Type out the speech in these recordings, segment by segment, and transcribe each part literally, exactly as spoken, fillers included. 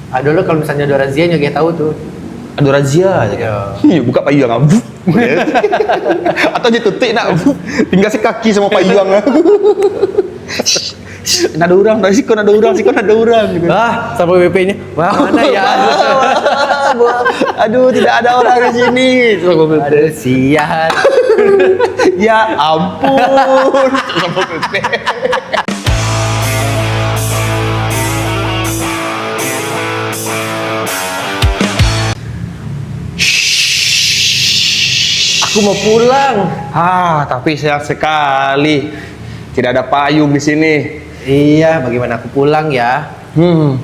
Ado lo, kalau misalnyo ado razia, nyo geh tahu tu. Ado razia aja kan. Iya, buka payuang ah. Atau dia tutup nak tinggal sekaki sama payuang. Nak ada orang, dari siko nak ada orang, siko nak ada orang gitu. Ah, Satpol P P-nyo. Wah, mana ya? Aduh, tidak ada orang di sini. Satpol P P. Ada siahan. Ya ampun. Satpol P P. Aku mau pulang. Ah, tapi sayang sekali tidak ada payung di sini. Iya, bagaimana aku pulang ya? Hmm.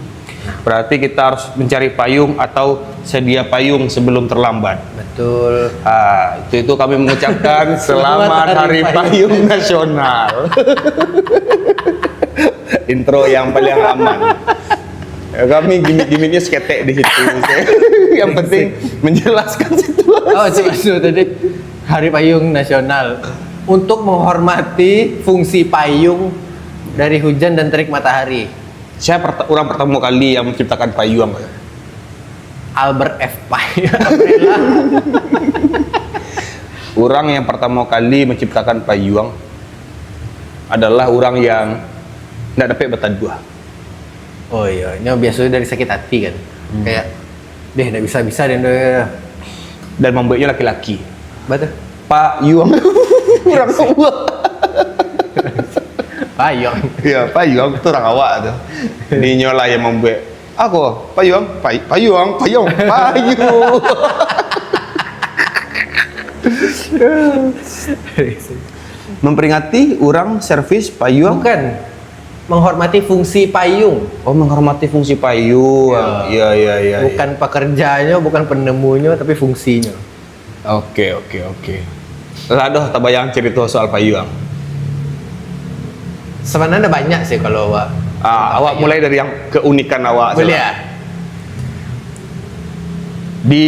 Berarti kita harus mencari payung atau sedia payung sebelum terlambat. Betul. Ah, itu itu kami mengucapkan selamat Hari Payung Nasional. Intro yang paling aman. Ya, kami gimmick-gimmicknya seketek di situ. Yang penting menjelaskan situasi. Oh, cuma itu tadi Hari Payung Nasional untuk menghormati fungsi payung dari hujan dan terik matahari. Siapa orang pertama kali yang menciptakan payung? Albert F. Payung. Orang yang pertama kali menciptakan payung adalah orang yang tidak dapat bertaduh. Oh iya, nyo biasanya dari sakit hati kan. Hmm. Kayak, deh, ndak bisa-bisa deh. Dan membuatnya laki-laki. Betul. Payung. Orang tua. Payung. Ya, payung tu orang awak tu. Ini nyolah yang membuat. Aku, payung, pay, payung, payung, payung. Memperingati orang servis payung. Bukan. Menghormati fungsi payung. Oh, menghormati fungsi payung. Ya, ya, ya. ya. Bukan pekerjaannya, bukan penemunya, tapi fungsinya. Oke, oke, oke. Lah doh tabayang cerita soal payung. Sebenarnya banyak sih kalau awak. Ah, awak mulai dari yang keunikan awak. Boleh ya? Di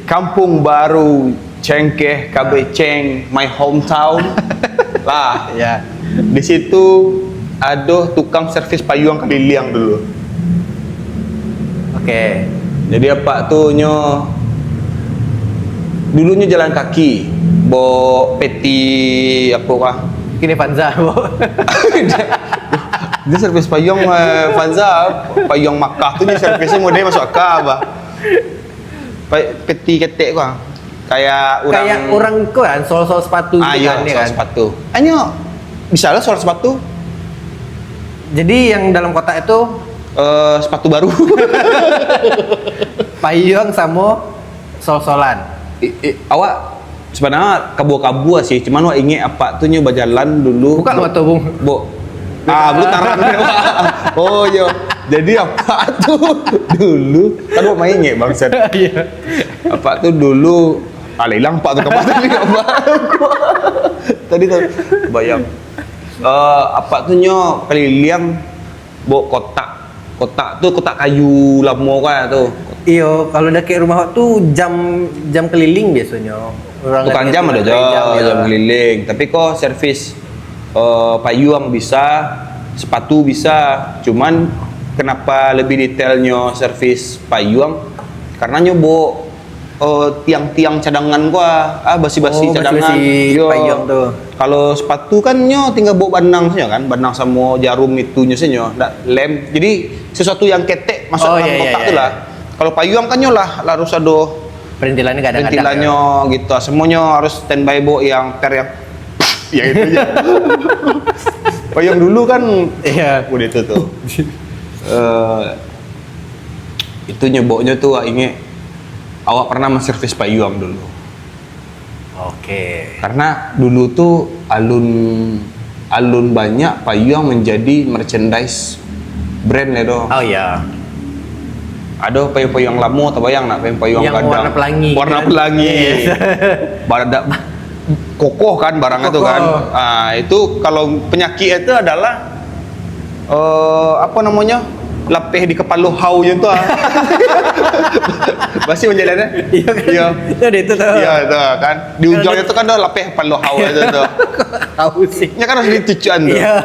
Kampung Baru Cengkeh, Kabeceng, my hometown. Lah. Ya. Di situ ado tukang servis payung kaliliang dulu. Oke. Jadi apak tu nyo dulunyo jalan kaki, bawa peti apa kah? Kini Panza, bawa. Dia servis payung eh, Panza, payung Makkah tu dia servisnya model masuk akal bah. Peti ketek kah? Kayak orang Kayak orang kan, sol-sol sepatu ah, gitu iya, kan, dia sol kan. Sepatu. Hanya bisa lah sol sepatu. Jadi yang dalam kotak itu Eh, sepatu baru. Payung sama sol-solan. I, i, awak sebenarnya kabua-kabua sih, cuman awak ingat apak tu nyo bajalan dulu. Buka mata, Bung. Bo. Ah, belum tarang. Oh, yo. Jadi apak tu dulu kan awak main ingat bangsat. Iya. Apak tu dulu ah, hilang apak tu kapan tadi apak. Tadi tu bayang. Eh, apak tu nyo keliling bawa kotak. Kotak tu kotak kayu lamo kan tu. Iyo, kalau dekat rumah awak tu jam jam keliling biasanya. Orang Tukang dekat jam tu ada tukang je, jam, ya. Jam keliling. Tapi kau servis uh, payung bisa, sepatu bisa. Cuman kenapa lebih detailnya servis payung? Karena nyo bawa uh, tiang-tiang cadangan kau ah, ah basi-basi Oh, cadangan. basi-basi Yo. Payung tu. Kalau sepatu kan nyo tinggal bawa banang saja kan, banang samo jarum itunyo saja, ndak lem. Jadi sesuatu yang ketek masuk Oh, dalam iya, iya, kotak iya, tu lah. Iya. Kalau payung kan nyo lah harus ada Perintilannya kadang-kadang. perintilannya gitu. Semuanya harus standby bawa yang per yang ya itu aja. Payung dulu kan Iya. Udah itu tuh. Eh itu nyeboknya tuh awak ingat awak pernah menservis payung dulu. Oke. Karena dulu tuh alun alun banyak payung menjadi merchandise brand lah doh. Oh iya. Ada payung-payung lamo, tabayang nak payung-payung Yang gadang. Warna pelangi, Warna kan? Pelangi. Yes. Badak kokoh kan barang itu kan. Kokoh. Ah itu kalau penyakit itu adalah eh apa namanya? Lapeh di kepala hau je tu ah. Masih menjalan eh? Iya kan? Iya. Itu dia tu tahu. Iya tu kan. Di ujung itu kan dah lapeh kepala hau itu tu. Tahu sih. Nya kan harus ditucuan tu. Iya.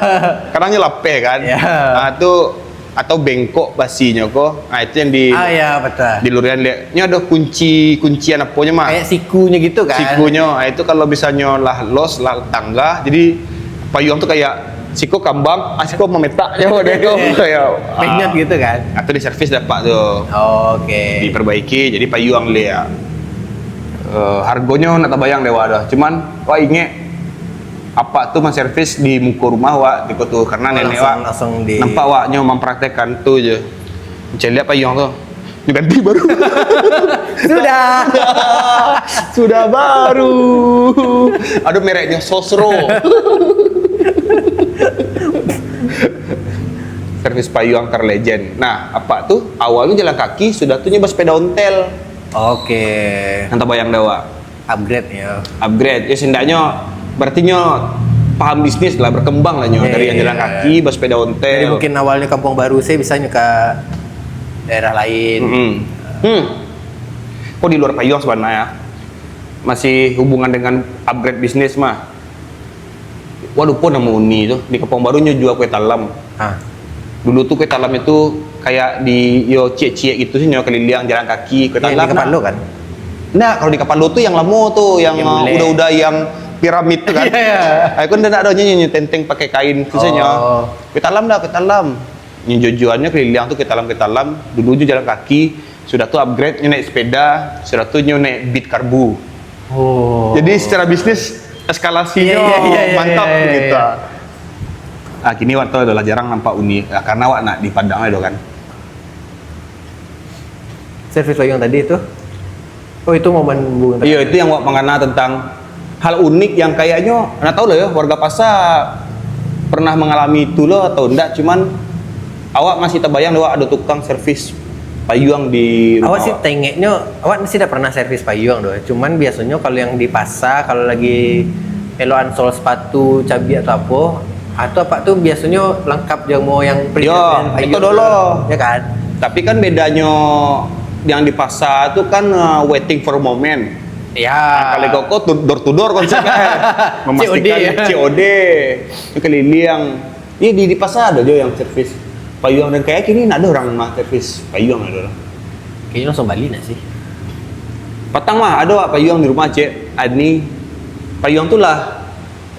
Kadangnya lapeh kan. Iya. Ah tu atau bengkok basinyo ko. Ah, itu yang di, ah, ya, betul, di lurian liak. Nyo ada kunci, kuncian aponyo mah. Kayak sikunyo gitu kan? Sikunyo. Ah, itu kalau misalnyo lah los, lah tangga, jadi payuang tu kayak siko kambang, ah, siko mametak, ya, udah itu kayak, ah, penyet gitu kan? Atau di servis dapat tu. Oh, oke. Diperbaiki, jadi payuang liak. Eh, hargonyo nak tabayang dek wak dah. Cuman, wak ingek, apak tu manservis di muko rumah wak, tiko tu, karena, oh, nenek langsung, wak langsung di nampak wak nyo mampraktekkan tu je. Cek liak payuang tu. Nyo ganti baru. Sudah. Sudah baru. Aduh, mereknyo Sosro. Servis payuang terlegend. Nah, apak tu awalnyo jalan kaki, sudah tu nyo basepeda ontel. Oke. Nan tabayang dek wak. Upgrade, ya. Upgrade. Ya, seenggaknyo, berarti nyo paham bisnis lah, berkembang lah nyo. Iya, dari yang, iya, jalan kaki, basepeda ontel. Jadi mungkin awalnyo Kampung Baru, se bisa nyo ka daerah lain. Mm-mm. Hmm. Kok di luar payuang sebenarnya? Masih hubungan dengan upgrade bisnis mah. Wak lupo namo uni tu, di Kampung Baru nyo jua kue talam. Ha. Dulu tu kue talam itu kayak di, yo, ciek-ciek gitu sih, nyo keliliang jalan kaki, kue talam. Yang di kapalo kan? Ndak, kalau di kapalo tu yang lamo tu, yang, yang, eh, bulat, udah-udah yang piramid tu kan. Iya, iya. Aku ndak, ndak ada nyo, nyo tenteng pakai kain tu sih nyo. Oh. Kue talam dah, kue talam. Nyo jojoannyo keliliang tu kue talam, kue talam. Dulu nyo jalan kaki, sudah tu upgrade nyo naik sepeda, sudah tu nyo naik Beat Karbu. Oh. Jadi secara bisnis eskalasinyo, iya, iya, iya, iya, mantap, iya, iya, gitu. Ah, kini wak tu adalah jarang nampak uni, ah, karena wak nak di Padang tu kan. Servis payuang tadi tu? Oh, itu momen bu-, iyo, itu yang wak mangana tentang hal unik yang kayaknyo, ndak tahu lah yo, warga pasar pernah mengalami itu lo atau ndak, cuman awak masih tabayang dek wak ado tukang servis payuang di rumah awak sih, awak. Tengeknyo, awak sih ndak pernah servis payuang doh. Cuman biasonyo kalau yang di pasar, kalau lagi elokan sol sepatu, cabiak atau apo, ah, tu apak tu biasonyo lengkap jo mo yang yo, pilihan payuang itu dulu tu, ya kan? Tapi kan bedanyo yang di pasar tu kan, uh, waiting for a moment. Ya. Nah, kalau koko tu door to door konsepnya. Memastikan C O D, ya. C O D, keliling. Iya, di, di pasar ada jo yang servis payuang dan kayak kini ndak ada orang mah servis payuang, ada orang. Kayaknya langsung bali nak sih. Patang mah ada wak payuang di rumah cek Ani. Payuang tu lah,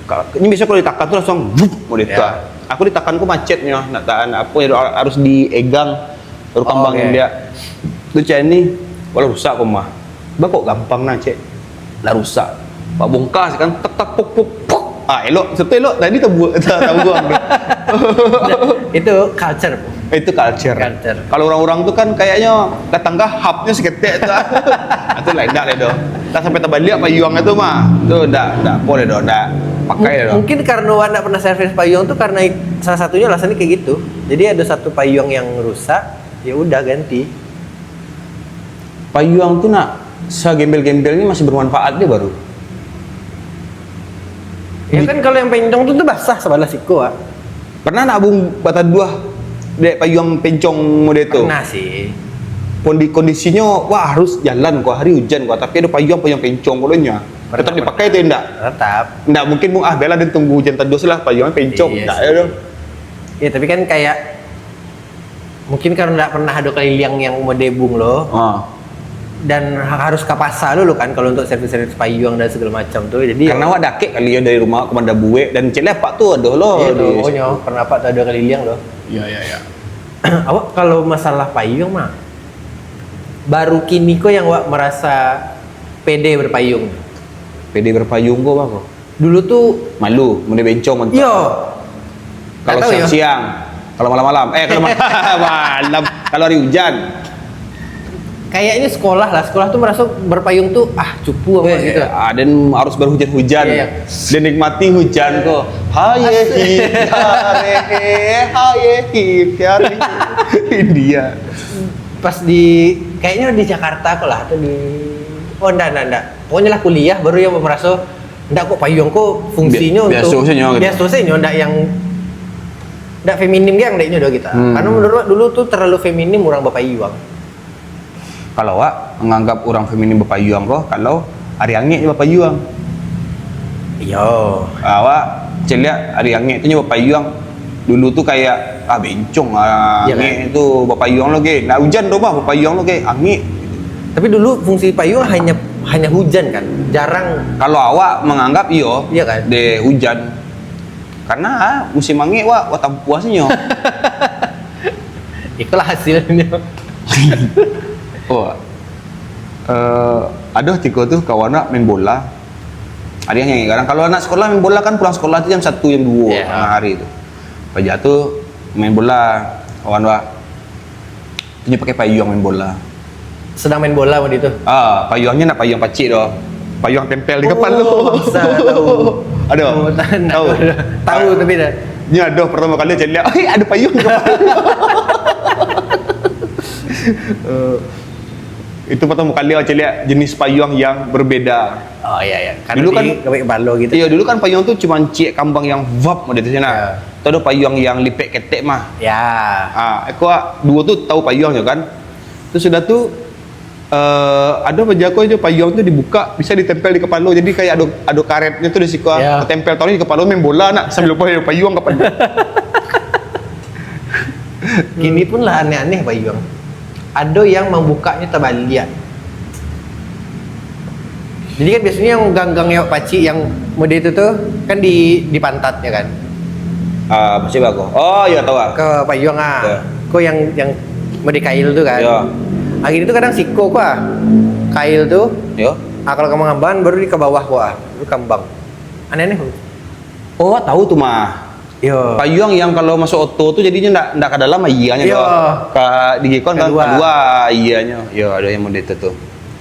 ka-, ini biasa kalau ditakan tu langsung wup, mau ditakan. Ya. Aku ditakan ku macetnya, nak tahan apa ya, harus diegang, baru kambang. Oh, oke. Dia tu cek Ani, walau rusak kok mah. Ba kok gampang nah, cek. Lah rusak. Pak bongkar kan, tek, tek, puk, puk, puk. Ah, elok, serta elok. Tadi tabu-, ta-, tabuang tu. Itu culture. Itu culture. Culture. Kalau orang-orang tu kan kayaknya datang ke hubnya seketek tu. Itu lah, indak lah tu. Tak sampai terbalik payuang itu mah. Tu ndak, ndak boleh tu, ndak pakai tu. Mungkin karena awak ndak pernah servis payuang tu karena it-, salah satunya alasannya kayak gitu. Jadi ada satu payuang yang rusak, ya udah ganti. Payuang tu nak sagembel-gembelnyo masih bermanfaat dia baru. Ya kan, kalau yang pencong tu, tu basah sabalah siko, ah. Pernah nak abung bataduah dek payuang pencong model tu? Pernah sih. Kondi-, kondisinyo, wah, harus jalan ko, hari hujan ko, tapi ada payuang, payuang pencong ko lo nyo. Tetap dipakai tu indak? Tetap. Indak mungkin, bung, ah, biarlah dia tunggu hujan taduah lah, payuang pencong. Iya indak sih. Ya tu. Ya, tapi kan kayak mungkin karena ndak pernah ada keliling yang model bung lo. Ah. Dan ha-, harus ke pasar dulu kan kalau untuk servis-servis payuang dan segala macam tu. Jadi karena awak dakek kali ya dari rumah ke Banda Buek dan cek lihat apak tu ada lo. Iya, di situ. Pernah apak tu ada keliling lo. Iya, iya, iya. Awak kalau masalah payuang mah, baru kini ko yang awak merasa pede berpayung. Pede berpayung ko apa? Dulu tu malu, mun di bencong mantap. Iyo. Kalau siang-siang, kalau malam-malam, eh, kalau ma-, malam, kalau hari hujan. Kayaknya sekolah lah, sekolah tu merasa berpayung tu, ah, cupu apa gitu. Ah, dan harus berhujan-hujan. Iya, iya. Dan nikmati hujan ko. Haye hip, hare, haye hip, hare. India. Pas di, kayaknya di Jakarta ko lah, atau di, oh, ndak, ndak, ndak. Pokoknya lah kuliah, baru yang merasa, ndak kok payung ko fungsinyo biaso sajo gitu. Biaso sajo, ndak yang, ndak feminim ge, ndak inyo doh kita. Hmm. Karena menurut awak dulu tu terlalu feminim urang bapayuang. Kalau awak menganggap urang feminim bapayuang ko, kalau ari angek je bapayuang. Iyo. Awak cek lihat ari angek tu nyo bapayuang, Dulu tu kayak, ah, bencong, ah, Iya, angek tu, bapayuang lo ge. Nak hujan tu mah, bapayuang lo ge, angek. Tapi dulu fungsi payuang hanya hanya hujan kan, jarang. Kalau awak menganggap iyo, Iya kan? De hujan. Karena, ah, musim angek, wak, wak tampuah sinyo. Itulah hasilnya. Oh, eh, ada tiko tu kawan nak main bola. Ada yang nyanyi kadang. Kalau anak sekolah main bola kan pulang sekolah tu jam satu, jam dua Iya. tengah hari tu. Paja tu main bola, kawan wak. Tu nyo pakai payuang main bola. Sedang main bola waktu itu. Ah, payuangnyo nak payuang pacik doh. Payuang tempel di kepala. Oh, bangsa, tahu. Ada? Oh, tahu, Tahu? tahu, tahu, tapi dah. Nyo ada pertama kali caliak, "Ih, ada payuang di kepala." Eh, itu pertama kali caliak jenis payuang yang berbeda. Oh, iya, iya. Dulu kan Kawik balo gitu. Iya, dulu kan payuang tu cuma ciek kambang yang vap model tu nah. Ya. Tu ada payuang yang lipek ketek mah. Ya. Ah, aku duo tu tahu payuang je kan. Tu sudah tu eh ada paja ko je payuang tu dibuka, bisa ditempel di kepala. Jadi kayak ada ada karetnya tu di siku. Ya. Tempel taruh di kepala main bola nak sambil lupa ada payuang kepala. Kini pun lah aneh-aneh payuang. Ada yang membukanya terbalik. Jadi kan biasanya yang ganggang yang pacik yang mode itu tuh kan di di pantat ya kan. Ah, masih bagus. Oh, ya tahu ah. Ke payuang ah. Ya. Ko yang yang mode kail tuh kan. Ya. Hari itu kadang siko ko ah. Kail tuh. Yo. Ah, kalau kamu ngamban baru di ke bawah ko ah. Baru kambang. Aneh-aneh. Oh, tahu tu mah. Yo. Payuang yang kalau masuk oto tu jadinya ndak ndak ke dalam airnya Iya. tu. Ka digikon kan Keluar. keluar airnya. Ya, ada yang model itu tu.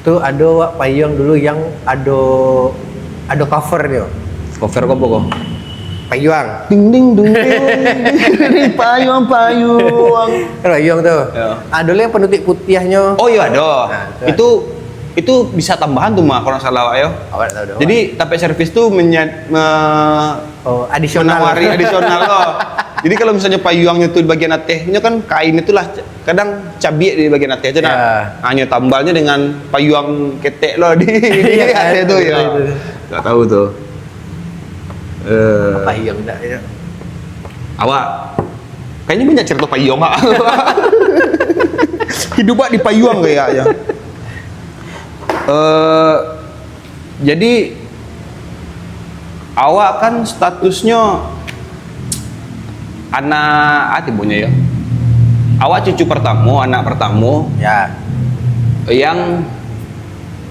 Tu ada wak payuang dulu yang ada ada cover dia. Cover kau apa kau? Payuang. Ding ding dung ding, ding, ding, payuang payuang. Kan payuang tu. Ya. Ada lah yang penutup putiahnya. Oh iya ada. Nah, tu itu itu bisa tambahan tu mah kalau nggak salah awak yo. Awak tak tahu dah. Jadi tapi servis tu menya, me, Oh, adisional. Menawari adisional loh. Jadi kalau misalnya payuangnya tu di bagian atasnya kan kain itulah kadang cabiak di bagian atas aja nah. Ya. Hanya tambalnya dengan payuang ketek loh di Iya, atas tu betul, ya. betul. Tak tahu tu. Eh, Payuang tak ya. Awak kayaknya banyak cerita payuang, Pak. Hidup Pak di payuang kayaknya. Eh, jadi awak kan statusnya anak ah tibonyo ya. Awak cucu pertama, anak pertama Ya. yang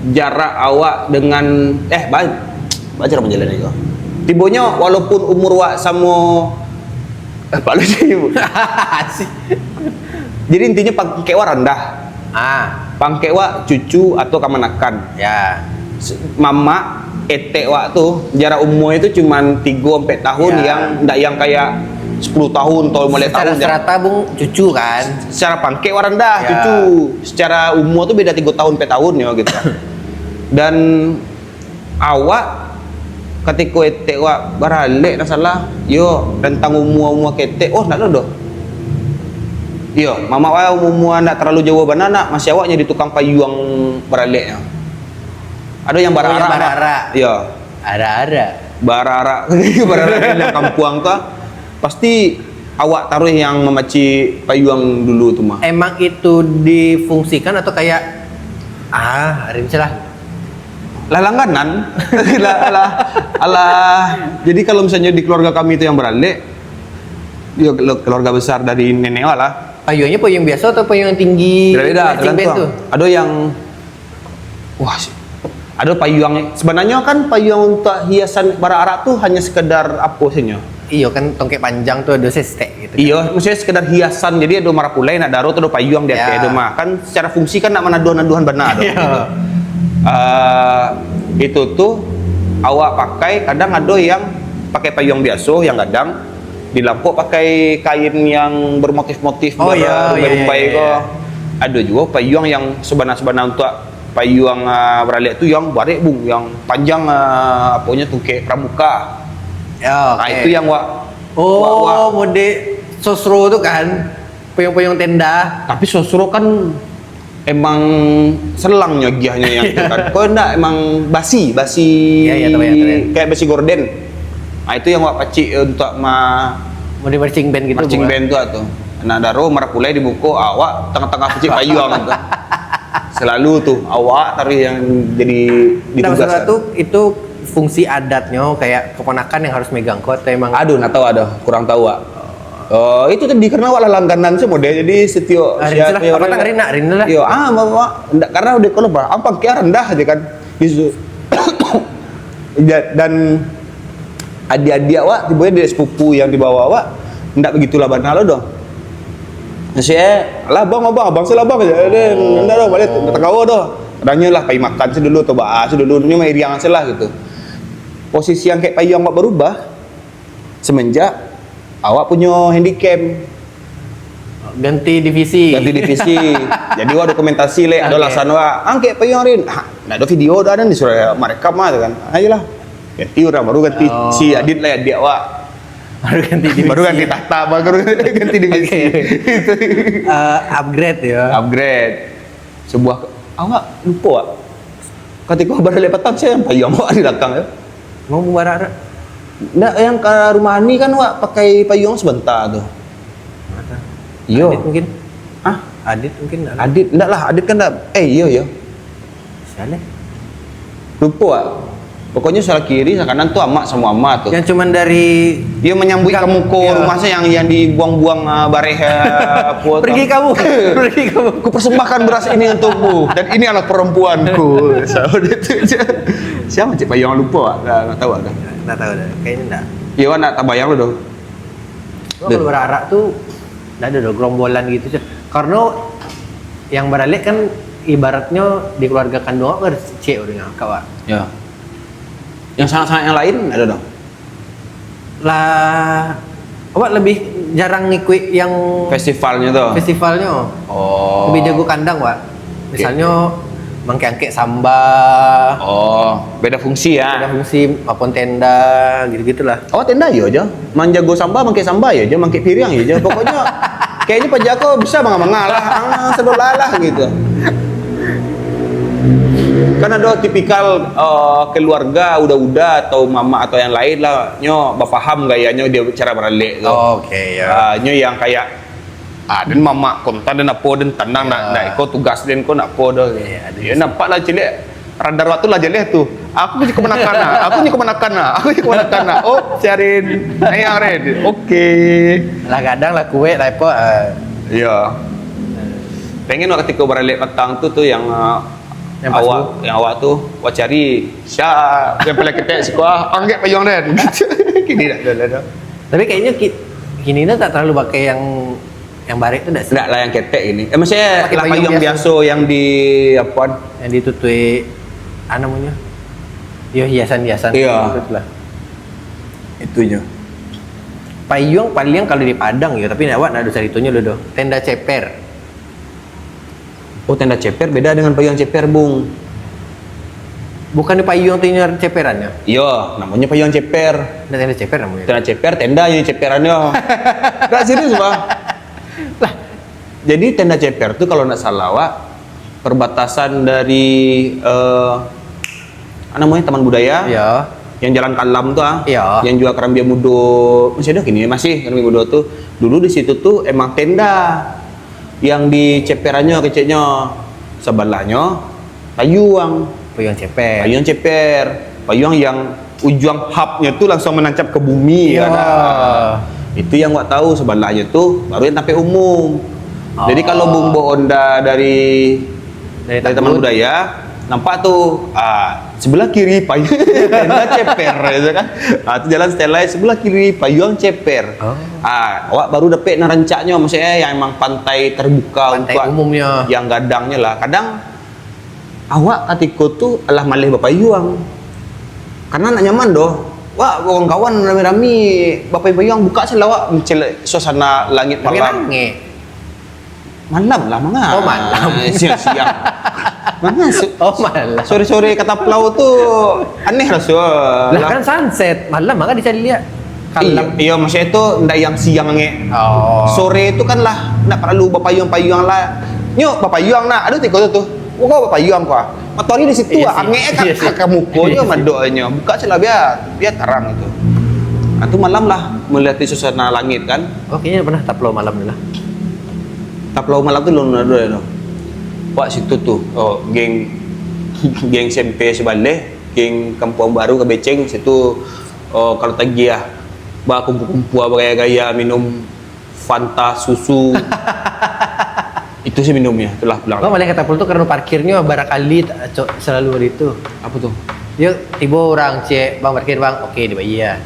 jarak awak dengan eh ba baca apa jalan itu. Tibonyo walaupun umur awak sama eh, Pak Lucy. Jadi intinya pangkek awak rendah. Ah, Pangkek awak cucu atau kamanakan. ya. Se- Mamak etek awak tu jarak umur itu cuman tiga sampai tahun Ya. yang ndak yang kayak sepuluh tahun atau lima belas Secara tahun. serata bung cucu kan. Secara pangkek awak rendah Ya. cucu. Secara umur tu beda tiga tahun empat tahun ya gitu. Dan awak katiko etek awak baralek nak salah, yo rentang umur-umur ketek, oh ndak ado doh. Iyo, mamak awak umur-umur ndak terlalu jauh bana nak, masih awak jadi tukang payuang baraleknyo. Ado yang Oh, yang bararak. bararak. Iyo. Ada-ada. Bararak, bararak di kampuang ka. Pasti awak taruh yang mamacik payuang dulu tu mah. Emang itu difungsikan atau kayak ah, hari ini lah. Lah langganan. Lah, lah, alah. Jadi kalau misalnya di keluarga kami itu yang baralek, yo kelu- keluarga besar dari nenek awak lah. Payuangnya payuang biasa atau payuang yang tinggi? Beda-beda, Tinggi band tergantung. Ada yang wah, si- ada payuang. Sebenarnya kan payuang untuk hiasan bararak tu hanya sekedar apa saja. Iyo kan tongkek panjang tu ada sestek gitu. Iya, maksudnya sekedar hiasan. Jadi ada marapulai nak daro tu ada payuang di atas Ya. tu mah. Kan secara fungsi kan nak manaduhan-naduhan benar tu. Iya. Ah, itu tu awak pakai kadang ada yang pakai payuang biasa yang kadang dilampok pakai kain yang bermotif-motif Oh, iya, iya, berumbai-rumbai iya, ko. Iya. Ada juga payuang yang sebenar-sebenar untuk payuang ah, baralek tu yang barek bung yang panjang ah, aponya tu kayak pramuka. Ya, Ah oke. itu yang wak Oh, wak, wak. Mode sosro tu kan. Payung-payung tenda. Tapi sosro kan emang selangnya giahnyo yang itu kan. Kau ndak emang basi, basi Ya, ya, tahu ya, tahu ya. kayak basi gorden. Ah itu yang wak pacik untuk ma Model marching band gitu, marching bukan? Band tu lah tu. Nah, daro marapulai dibuko, awak tangah-tangah pacik payuang tu. Selalu tu, awak taruih yang jadi Nah, masalah ditugaskan. Tu itu fungsi adatnyo kayak keponakan yang harus megang ko atau emang Aduh, nak tahu ada, kurang tahu, Wak. Oh, itu tadi karena awak lah langganan semua deh. Jadi setiap Ah, Rin, siapa silah. Apa tak Rin, nak Rin lah. Yo, ah, mak, mak. Ndak, karena udah kalau bah, apa kia rendah aja kan. Di su- Ja- dan adik-adik awak, tiba dia sepupu yang di bawah awak, ndak begitulah bana lo doh. Saya lah bang, abang, abang saya lah bang. Dia ndak doh, balik tak tahu doh. Kadangnyo lah pai makan saya dulu atau baa saya dulu, ni mah iriang saya lah gitu. Posisi yang kayak payuang awak berubah semenjak awak punya handycam. Ganti divisi. Ganti divisi. Jadi wak dokumentasi lek, ada Oke. Lasan wak. Angkek payuang Rin. Ha, ndak ada video dah, ada disuruh mereka mah tu kan. Ayolah. Ganti orang baru ganti Oh. si Adit lah, adik wak. Baru ganti divisi. Baru ganti tahta, baru ganti divisi. Oke. Eh, upgrade ya. Upgrade. Sebuah ke- awak lupa wak. Ketika baralek patang saya yang payuang wak di belakang ya. Mau mubarak. Ndak, yang ke rumah Ani kan wak pakai payuang sebentar tu. Iyo. Adit mungkin. Hah? Adit mungkin. Ada. Adit ndak lah, Adit kan ndak. Eh, iyo iyo. Siapa? Lupa wak. Pokoknya sebelah kiri, sebelah kanan tu amak sama ama tu. Yang cuman dari Dia menyambut Gang- ka muko Ya. rumah saya yang yang dibuang-buang uh, bareh uh, apa Pergi tu. Kamu. Pergi Kamu. Ku persembahkan beras ini untukmu dan ini adalah perempuanku. So, dia tu je. Siapa cik payuang lupa wak? Dah, dah tahu dah. Nggak tahu dah. Kayaknya enggak. Ya, wak nak tabayang lu doh. Kalau bararak tu nggak ada doh gerombolan gitu je. Karena yang baralek kan ibaratnya di keluarga kandung awak kan cek udah ngakak wak. Ya. Yang sangat-sangat yang lain ada dong. Lah, awak lebih jarang ngikut yang Festivalnya tuh. Festivalnya. Oh. Lebih jago kandang wak. Misalnya mangkek-angkek samba. Oh, beda fungsi ya. Ada fungsi apun tenda gitu-gitulah. Awak tenda yo aja. Manjago samba, mangkek samba yo aja, mangkek piriang yo aja. Pokoknya kayaknya paja ko bisa manga-manga lah, ah, sebelah lah gitu. Kan ada tipikal uh, keluarga uda-uda atau mamak atau yang lain lah, nyo bapaham gayanyo dia cara baralek tu. Oke ya. Ah, nyo yang kayak ah, den mamak kontan den apo den tandang nak nak iko tugas den ko nak apo doh. Iya, ada Ya nampak lah cilik radar waktu lah jeleh tu. Aku ni kemanakan lah. Aku ni kemanakan lah. Aku ni kemanakan lah. Oh, siarin. Ayang Red. Oke. Lah gadang lah kuek lah apa. ah. Ya. Pengen waktu tiko baralek patang tu tu yang uh, Yang pas awak yang awak tu wak cari siap yang paling ketek siko ah, anggek payung den. Kini dah dah dah. Tapi kayaknya ki, kini tu tak terlalu pakai yang yang barek tu dah sih. Ndak lah yang ketek ini. Eh maksudnya Pakai lah payung payung biasa. Biasa yang di apa Yang ditutup apa namanya? Yo hiasan-hiasan Iya. gitu lah. Itunya. Payung paling kalau di Padang ya, tapi awak nak ada caritonyo dulu doh. Tenda ceper. Oh tenda ceper beda dengan payung ceper, Bung. Bukan di payung tu yang ceperannya. Iya, namanya payung ceper. Ada tenda ceper namanya. Tenda ceper, tenda yang ceperannya. Tak serius, Bang. Lah, Jadi tenda ceper tu kalau ndak salah wak perbatasan dari eh, apa namanya Taman Budaya ya. yang Jalan Kalam tu ah, Iya. yang jual karambia mudo masih ada kini masih karambia mudo tu dulu di situ tu emang tenda yang diceperannya keceknya sebelahnya payuang Payung ceper. Payuang ceper, payuang yang ujuang hapnya tu langsung menancap ke bumi Ya. kan. Itu yang awak tahu sebelahnya tu baru yang tampek umum. Jadi Oh. kalau bumbu onda dari Dari dari Taman Tambun. Budaya, nampak tu ah, sebelah kiri payung tenda ceper gitu kan. Ah tu jalan setelai sebelah kiri payung ceper. Oh. Ah awak baru dapat nan rancaknya maksudnya yang emang pantai terbuka Pantai untuk umumnya. Yang gadangnya lah. Kadang awak katiko tu alah maleh bapayuang. Karena nak nyaman doh. Wak kawan-kawan rami-rami bapayuang-payuang buka se lah wak mencelek suasana langit Tapi malam. Nangek. Malam lah manga. Oh, malam. Siang-siang. Manga su- Oh malah. Sore-sore kata pelau tu aneh raso. Lah kan sunset, malam maka dicari lihat. Iya, iya maksudnya tu ndak yang siang ngek. Oh. Sore tu kan lah ndak perlu bapayuang-payuang lah. Nyok bapayuang nak. Aduh tiko tu tu. Kau bapayuang kau. Matahari di situ Iya lah. sih. Angek kan Iya sih. Ka mukonyo Iya sih. Madoknyo. Buka se lah biar biar tarang itu. Nah, tu malam lah melihat suasana langit kan. Oh, kayaknya pernah Taplau malam tu lah. Taplau malam tu lun ado tu. Wak situ tu, oh, geng geng S M P Sibaleh, geng Kampuang Baru Kabeceng situ, oh, kalau tagiah bakumpua-kumpua bagaya-gaya minum Fanta susu. Itu sih minumnya, itulah pulang. Bang balik ka Taplau tu karena parkirnya barakali tak cok selalu hari tu. Apa tu? Yo, tibo urang cek, "Bang parkir bang." "Oke," dibayar.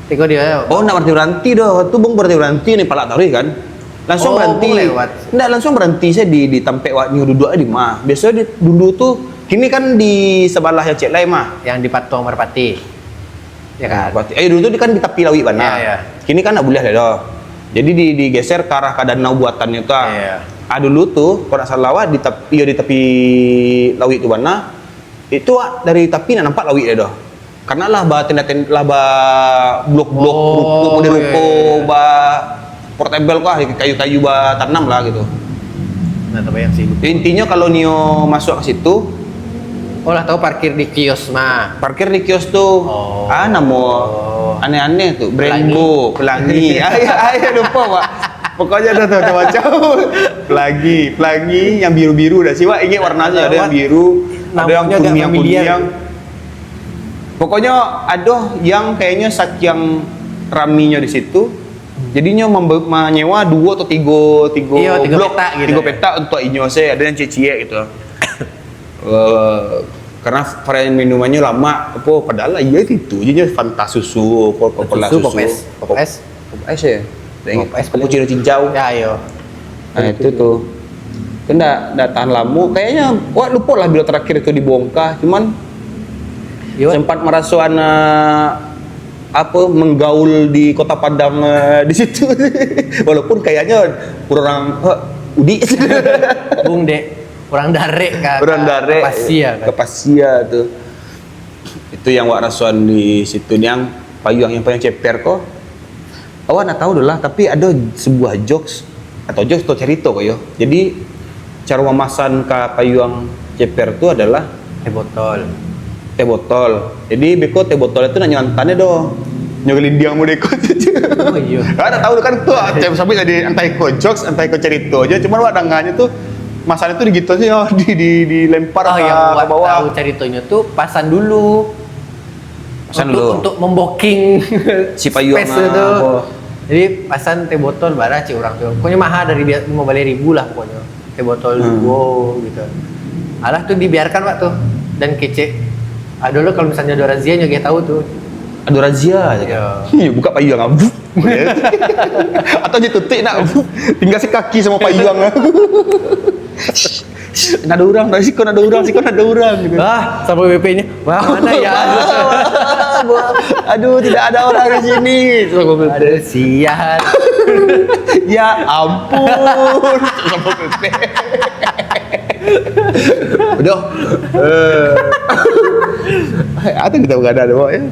Tiko dia. Oh, nak berhenti-berhenti doh. Tu bang berhenti-berhenti ni palak taruih kan. Langsung Oh, berhenti. Bang lewat. Ndak, langsung berhenti saya di di tampek wak nyo duduk di mah. Biasa di dulu tu, kini kan di sebelah yang cek lai mah. Yang di Patong Merpati. Ya kan? Berarti, eh, dulu tu dia kan di tapi lawik bana. Ya, ya. Kini kan ndak boleh lah doh. Jadi di, digeser ke arah ka danau buatannyo tu ah. Ya. Ah, dulu tu kalau ndak salah wak di tapi, iyo, di tapi lawik tu bana. Itu wak dari tapi ndak nampak lawik dah doh. Karena lah ba tenda-tenda, lah ba blok-blok Oh, ruko model iya, ruko iya, iya. Ba portable kah, kayu-kayu ba tanam lah gitu. Nah, tabayang sih. Jadi intinya kalau nio masuk ke situ, Oh lah tahu parkir di kios mah. parkir di kios tu. Oh. Ah, namo aneh-aneh tu, Brembo, pelangi. Ah, ya, ah, ya, lupa, Pak. Pokoknya dah tahu macam pelangi, pelangi yang biru-biru dah sih, Pak. Ingat warnanya, ada yang biru, ada yang Namanya agak kuning, familiar. Kuning. Pokoknya ada yang kayaknya saking raminya di situ, jadinya membe- menyewa dua atau tiga, tiga Iya, tiga blok, petak gitu tiga ya. Petak untuk inyo saya, ada yang ciek-ciek gitu. Eh, karena varian minumannya lama, apa, padahal lah iya gitu je, Fanta susu, Coca-Cola Susu, susu. Pop es, Pop es. Pop es ya? Pop es Cappuccino cincau. Ya, ayo. Nah, itu tuh. Itu ndak, ndak tahan lama. Kayaknya, wak lupa lah bila terakhir itu dibongkar. Cuman Iya, Wak. Sempat meraso anak apa, menggaul di Kota Padang, eh, di situ. Walaupun kayaknya orang, eh, udik. Bung dek, orang darek kan. Orang darek. Pasia kan. Ke Pasia tu. Itu yang wak rasoan di situ, yang payuang yang paling ceper ko. Awak nak tahu dulu lah, tapi ada sebuah jokes atau jokes atau cerita ko yo. Jadi cara mamasan ka payuang ceper tu adalah Teh botol. Teh botol. Jadi beko teh botol itu nak nyo antan doh. Nyo gelindiang model ko. Oh, iya. Kan nak tahu kan tu, tiap sampai jadi entah iko jokes, entah iko cerita aja. Cuma wak danganyo tu, masalah tu digitu aja, di, di, dilempar Oh, ke, yang ke buat bawah. Tahu ceritanya tu pasan dulu. Pasan untuk, dulu. Untuk memboking Si payuang space ah, tu. apa. Jadi pasan teh botol bara cik orang tu. Pokoknya mahal dari biasa lima belas ribu lah pokoknya. Teh botol Hmm. duo gitu. Alah tu dibiarkan wak tu. Dan kecek. Aduh lo kalau misalnya ada razia nyo gak tahu tu. Ada razia aja. Ya. Iya, buka payuang ah. Atau dia tutup nak tinggal sekaki sama payuang. Nak ada orang, nak siko nak ada orang, siko nak ada orang gitu. Ah, Satpol P P-nya. Mana ya? Aduh, tidak ada orang di sini. Satpol P P. Aduh, sial. Ya ampun. Satpol P P. Udah. Eh. Ada kita berada ada bawa ya.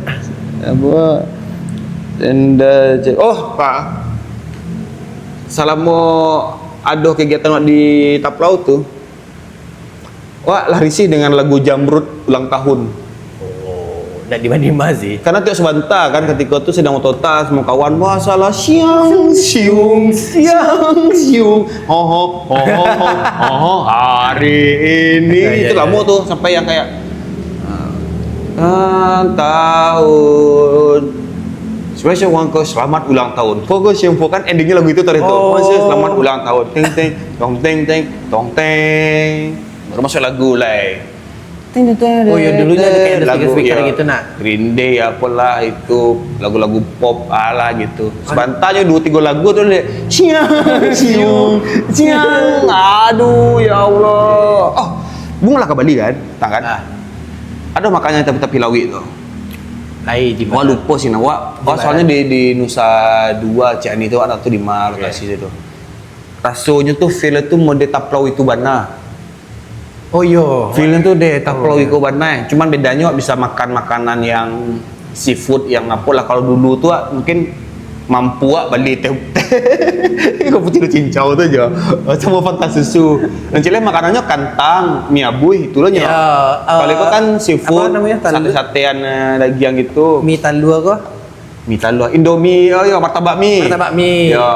Apa? Tenda je. Oh, Pak. Salamo ada kegiatan wak di Taplau tu, wak lah risih dengan lagu Jamrud ulang tahun. Oh, nak dima-dima sih. Karena tiap sabanta kan, ketika tu sedang otota sama kawan, wah salah siang siung siang siung, ho ho ho ho ho ho, hari ini. Ya, ya, Itu ya. Lama tu sampai yang kayak, ah, tahun special one ke selamat ulang tahun. Fokus yang kan endingnya lagu itu tadi tu. Oh. Masih selamat ulang tahun. Teng teng tong teng teng tong teng. Baru masuk lagu lai. Teng teng teng. Oh, ya, dulunya ada kayak ada Lagu, speaker-speaker ya. Gitu, nak. Green Day apalah itu, lagu-lagu pop alah gitu. Sebantarnya dua tiga lagu tu dia siang siung siang. Aduh ya Allah. Oh, bunga lah ke Bali kan? Tak kan? Ah. Ada makannya tapi tapi lawik tu. Ai di Wah mana? Lupa sih nak wak. Di Oh, mana? Soalnya di di Nusa Dua Ciani tu, wak tak tahu di mana lokasi tu. Rasanya tu feel tu mode Taplau itu bana. Oh, yo. Feel tu deh Taplau iko bana. Cuman bedanya wak bisa makan makanan yang seafood yang apa lah. Kalau dulu tu wak mungkin mampu wak beli teh. Kau putih cincau tu je. Macam mau Fanta susu. Dan cile makanannya kantang, mi abuih, itu loh nyo. Ya, eh, Kalau kau kan seafood, apa namanya, talu? Sate-satean, eh, dagiang gitu. Mi talua ko. Mi taluah, Indomie, oh yo, martabak mi. Martabak mi. Yo,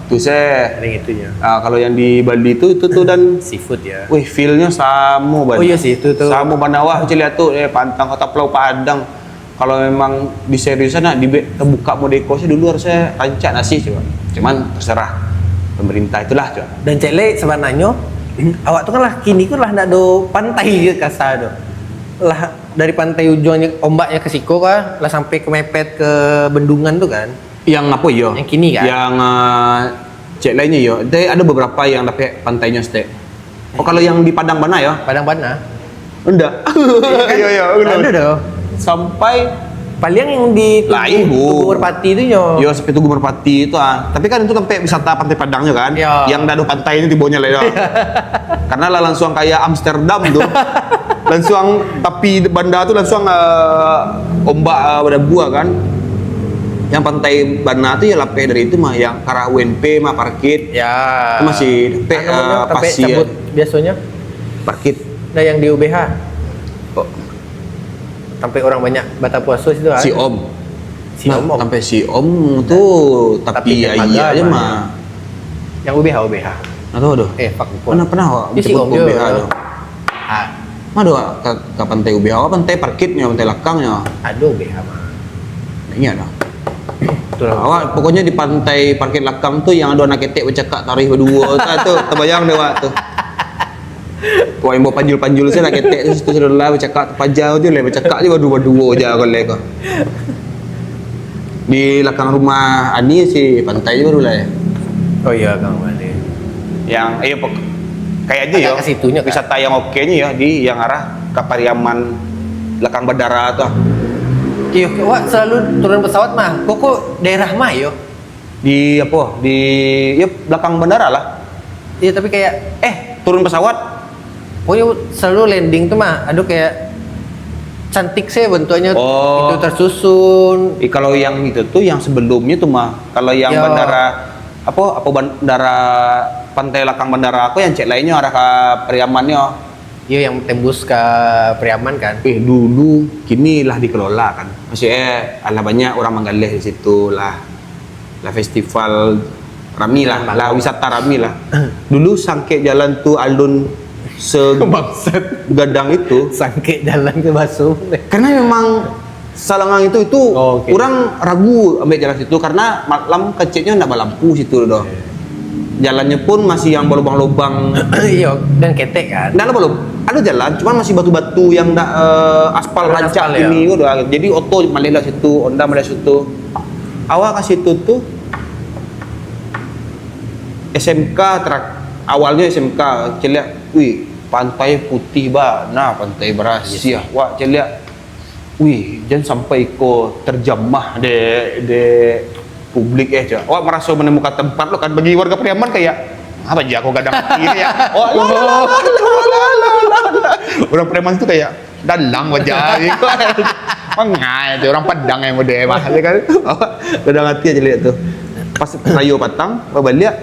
itu se. Ada yang itunya. Ah, kalau yang di Bali tu, itu tu dan Seafood ya. Wih, feel-nyo samo banget. Oh, iya sih, itu tuh. Samo banget awak ciliak tu, eh, pantang kota Pulau Padang. Kalau memang diseriusan nak dibe- terbuka modeko sih dulu harusnya rancak nasi coba. Cuman terserah pemerintah itulah coba. Dan cek lek sebenarnya awak tu kan lah kini tu lah ndak ada pantai je kasar tu. Lah dari pantai ujungnya ombaknya ke siko kah, lah sampai ke mepet ke bendungan tu kan. Yang apa yo? Yang kini kan? Yang uh, cek lainnya yo. Dia ada beberapa yang dapat pantainyo stek. Oh, kalau yang di Padang bana yo? Padang bana. Enggak. Iya iya. Ada dah. Sampai Paling yang di Lain, Bu. Tugu Merpati tu nyo. Yo, sampai Tugu Merpati itu ah. Tapi kan itu sampai wisata Pantai Padangnya kan. Ya. Yang dah ada pantai itu tibonya lah ya. Karena lah langsung kayak Amsterdam tu. Langsung tapi banda tu langsung uh, ombak uh, berdabua kan. Yang pantai bana tu ya lapeh dari itu mah yang karah U N P mah parkit. Ya. Masih dapek Anu, uh, tampek pasir. Cabut biasanya. Parkit. Nah, yang di U B H. Oh, Sampai orang banyak batal puasa situ ah. si Om. Si Nah, Om, Om. Sampai si Om tu tapi, Tapi aia dermaga aja mah. mah. Yang U B H, U B H. Atau aduh. Eh, fuck, lupa. Pernah pernah awak Dia si jemput Om ke je. U B H tu. Ah, Mana awak ke, ke pantai U B H, awak pantai parkitnya, pantai lakangnya. Ada U B H mah. Tak ingat dah. Itulah. Awak pokoknya di pantai parkit lakang tu yang ada anak ketek bercakap tarikh berdua tu, tu terbayang deh awak tu. Wah, yang bawa panjul-panjul saya nak ketek tu situ sudah lah bercakap terpajau je lah, bercakap je berdua-berdua je kalau kau. Di lakang rumah Ani si pantai je baru lah ya. Oh iya, Kang Made. Yang iya pok- kayak aja Agak ya. Ke situnya, Kak. Wisata yang oke nya ya di yang arah ke Pariaman lakang bandara tu. Iyo, awak selalu turun pesawat mah. Kok daerah mah yo? Di apa? Di ya belakang bandara lah. Iya, tapi kayak Eh, turun pesawat. Pokoknya selalu landing tu mah, aduh kayak cantik sih bentuknya Oh. Itu tersusun. Eh, kalau yang itu tuh yang sebelumnya tuh mah. Kalau yang Ya. bandara apa apa bandara pantai lakang bandara aku yang cek lainnya arah ke Pariamannya. Iya, yang tembus ke Pariaman kan. Eh dulu kini lah dikelola kan. Maksudnya alah banyak orang manggaleh di situ lah. Lah festival rami lah, Jalan lah Bangkok. Wisata rami lah. Dulu sangkek jalan tu alun Bangsat. segadang itu. Sangkek jalan ke Basung. Karena memang Salangang itu itu Oh, oke. Orang ragu ambil jalan situ karena malam keceknya ndak balampu situ doh. Jalannya pun masih yang balubang-lubang. Iya, dan ketek kan. Ndak lah belum. Ada jalan, cuman masih batu-batu yang ndak eh, aspal Ada rancak aspal, ya. Ini gitu. Jadi oto maleh lah situ, Honda maleh situ. Awak ke situ tuh S M K terak awalnya S M K celiak, wih pantai putih ba, nah pantai berasih. Wak celiak, wih jan sampai ko terjamah de de publik eh cak. Awak meraso menemukan tempat lo kan bagi warga Pariaman kayak apa aja aku gadang hati ini ya. Oh, la, la, la, la, la, la, la. Orang Pariaman itu kayak dalang wajah. Mangai tu orang Padang yang muda mah ya kan. Gadang hati aja lihat tu. Pas rayo patang, babaliak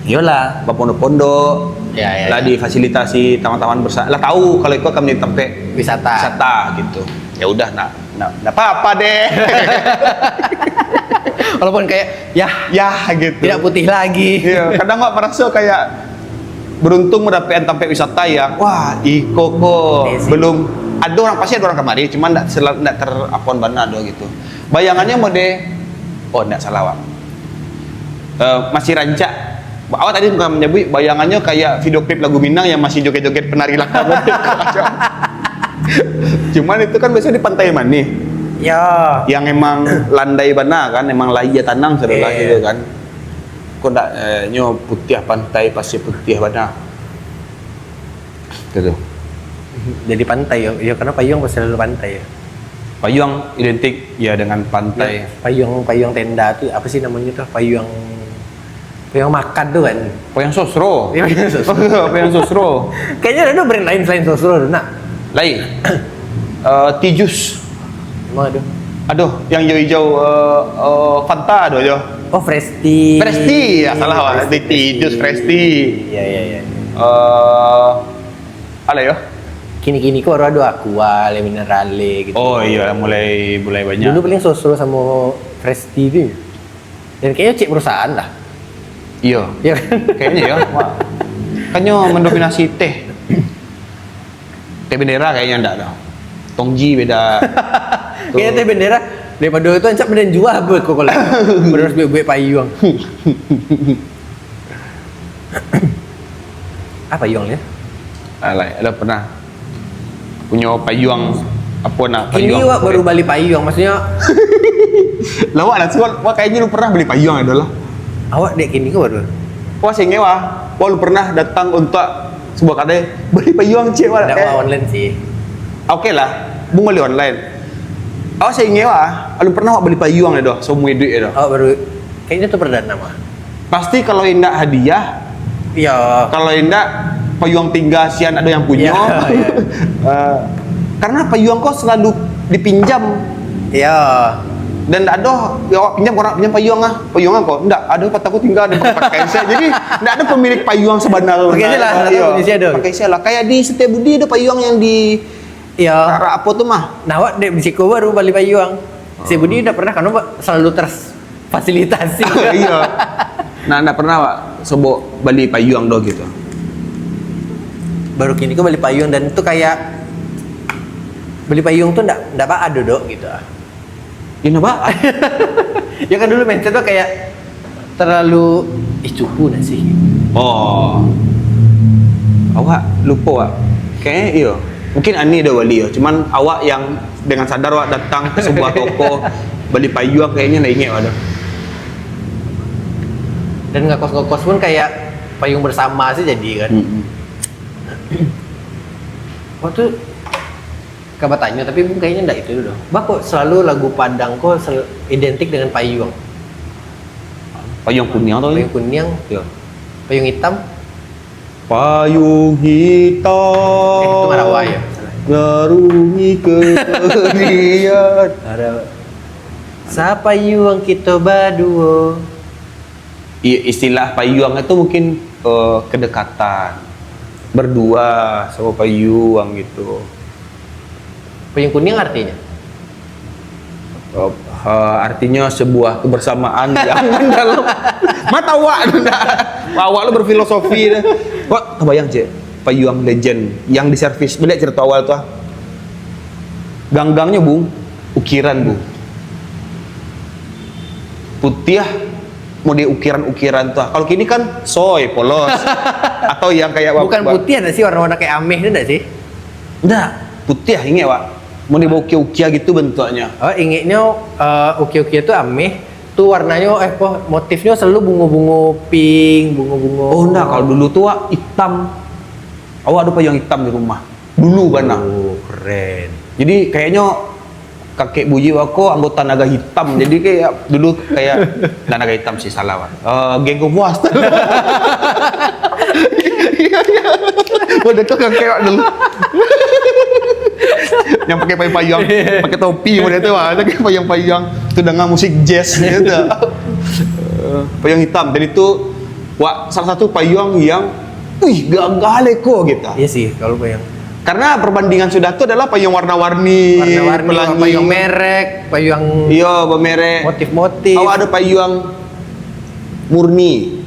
Iyolah. Bapondok-pondok Ya, ya, lah ya. Difasilitasi taman-taman bersama lah tahu kalau ikut akan menjadi tempat Wisata. Wisata gitu. Ya udah nak nak nak apa-apa deh. Walaupun kayak ya Ya gitu. Tidak putih lagi. Iya, kadang awak merasa kayak beruntung mendapatkan tempat wisata yang wah iko ko Amazing. Belum ada orang pasti ada orang kemari cuman ndak sel- ndak terapon bana do gitu. Bayangannya mode oh ndak salah awak. Eh, masih rancak. Awak tadi bukan menyebut bayangannya kayak video klip lagu Minang yang masih joget-joget penari lakang. Cuman itu kan biasanya di pantai manih. Ya. Yang emang landai bana kan, emang lahia tanang sadolah Iya. Gitu kan. Kok ndak eh, nyo putiah pantai pasir putiah bana. Gitu. Jadi pantai yo. Ya karena payung pasti selalu pantai ya. Payuang identik ya dengan pantai. Ya, payung payung tenda tu apa sih namanya tuh? Payung payung makan tu kan. Payung sosro. Ya, payung sosro. Payung sosro. Kayaknya ada brand lain selain sosro tu nak. Lain. Eh, Tijus. Emang ada. Aduh, yang hijau-hijau eh, eh, Fanta ada aja. Oh, Fresti. Presti, ya salah awak. Presti, Tijus Presti. Iya, iya, iya. Eh, ada ya? Kini-kini kok baru ada Aqua, le mineral le gitu. Oh iya, mulai mulai banyak. Dulu paling sosro sama Presti tu. Dan kayaknyo cek perusahaan lah. Iyo. Ya kan? Kayaknyo yo. Wah. Kan nyo mendominasi teh. Teh bendera kayaknyo ndak doh. Tongji beda. Kayaknyo teh bendera daripada itu ancak mending jual apa kau kalau harus buat, buat payuang. Apa payuang dia? Alah, ada pernah punyo payuang apa nak Ini payuang. Wak baru bali payuang, maksudnya Lawak lah, sebab wah kayaknyo lu pernah bali payuang ado lah. Awak dek kini ko baru? Wah singeh wah. Wah lu pernah datang untuak sebuah kadai bali payuang cek wah. Ndak Eh, wah online sih. Oke lah, bung bali online. Awak singeh wah, lu pernah wak bali payuang ado, semua duit ado. Awak baru kayaknya tu perdana mah. Pasti kalau indak hadiah, Ya. kalau indak payuang tingga sian ado yang punyo. Ya, ya. Eh, karena payuang ko selalu dipinjam Ya. dan ndak ado ya awak pinjam orang pinjam payuang ah payuang ko ndak ado patah ko tingga ado pakai saya jadi ndak ado pemilik payuang sebenar Pakai saya lah, ndak Iya. ado, pakai saya ado. Pakai saya lah kayak di Setia Budi ado payuang yang di Ya. Arak apa tu mah Nah, awak dek bisiko baru bali payuang. Si Budi ndak pernah kan, Pak, selalu terfasilitasi. Iya. Nah, ndak pernah wak sobok bali payuang doh gitu. Baru kini ko bali payuang dan tu kayak bali payuang tu ndak ndak apa ado dok gitu ah. Ini apa? Ya kan dulu mindset tu kayak terlalu ih cupu nasi. Oh. Awak lupa wak. Kayaknya iyo. Mungkin Ani dah bali yo. Cuman awak yang dengan sadar wak datang ke sebuah toko bali payuang kayaknya ndak ingat wak dah. Dan ngekos-ngekos pun kayak payung bersama sih jadi kan. Mm-mm. Waktu ka batanyo tapi pun kayaknya ndak itu doh. Bah kok selalu lagu Padang ko sel- identik dengan payuang. Payuang kuniang tau ni. Payung kuniang, Yo. Payung hitam. Payung hitam. Eh, itu Marawa ya. Ngarungi kepedian. Ada sapayuang kita baduo. I- istilah payuang itu mungkin eh, kedekatan berdua sama payuang gitu. Payung kuniang artinya? Eh, eh, artinya sebuah kebersamaan yang mendalam. Mata awak tu ndak. Awak lu berfilosofi dah. Kok kebayang cek payuang legend yang diservis balik cerita awal tu ah. Ganggangnya bung, ukiran bung. Putih ah, model ukiran-ukiran tu ah. Kalau kini kan soy polos atau yang kayak Bukan putih ada sih warna-warna kayak ameh tu enggak sih? Ndak, putih ingat wak. Model ukia-ukia gitu bentuknya. Oh, ingetnya uh, ukia-ukia tu ameh, tu warnanya eh po, motifnya selalu bunga-bunga pink, bunga-bunga. Oh ndak, kalau dulu tu wak hitam. Awak ada payung hitam di rumah. Dulu bana. Oh, keren. Jadi kayaknya kakek buyik wak ko anggota naga hitam. Jadi kayak dulu kayak ndak naga hitam sih salah wak. Eh, geng komuas. Model tu kakek wak dulu. Yang pakai payung-payung, pakai topi model tu wak. Pakai payung-payung. Tu dengar musik jazz gitu. Eh, payung hitam. Jadi tu wak salah satu payung yang wih gagah leko gitu. Iya sih, kalau payung. Karena perbandingan sudah tu adalah payung warna-warni, Warna-warni, pelangi. Payung merek, payung Iya, bermerek. Motif-motif. Awak ada payung murni.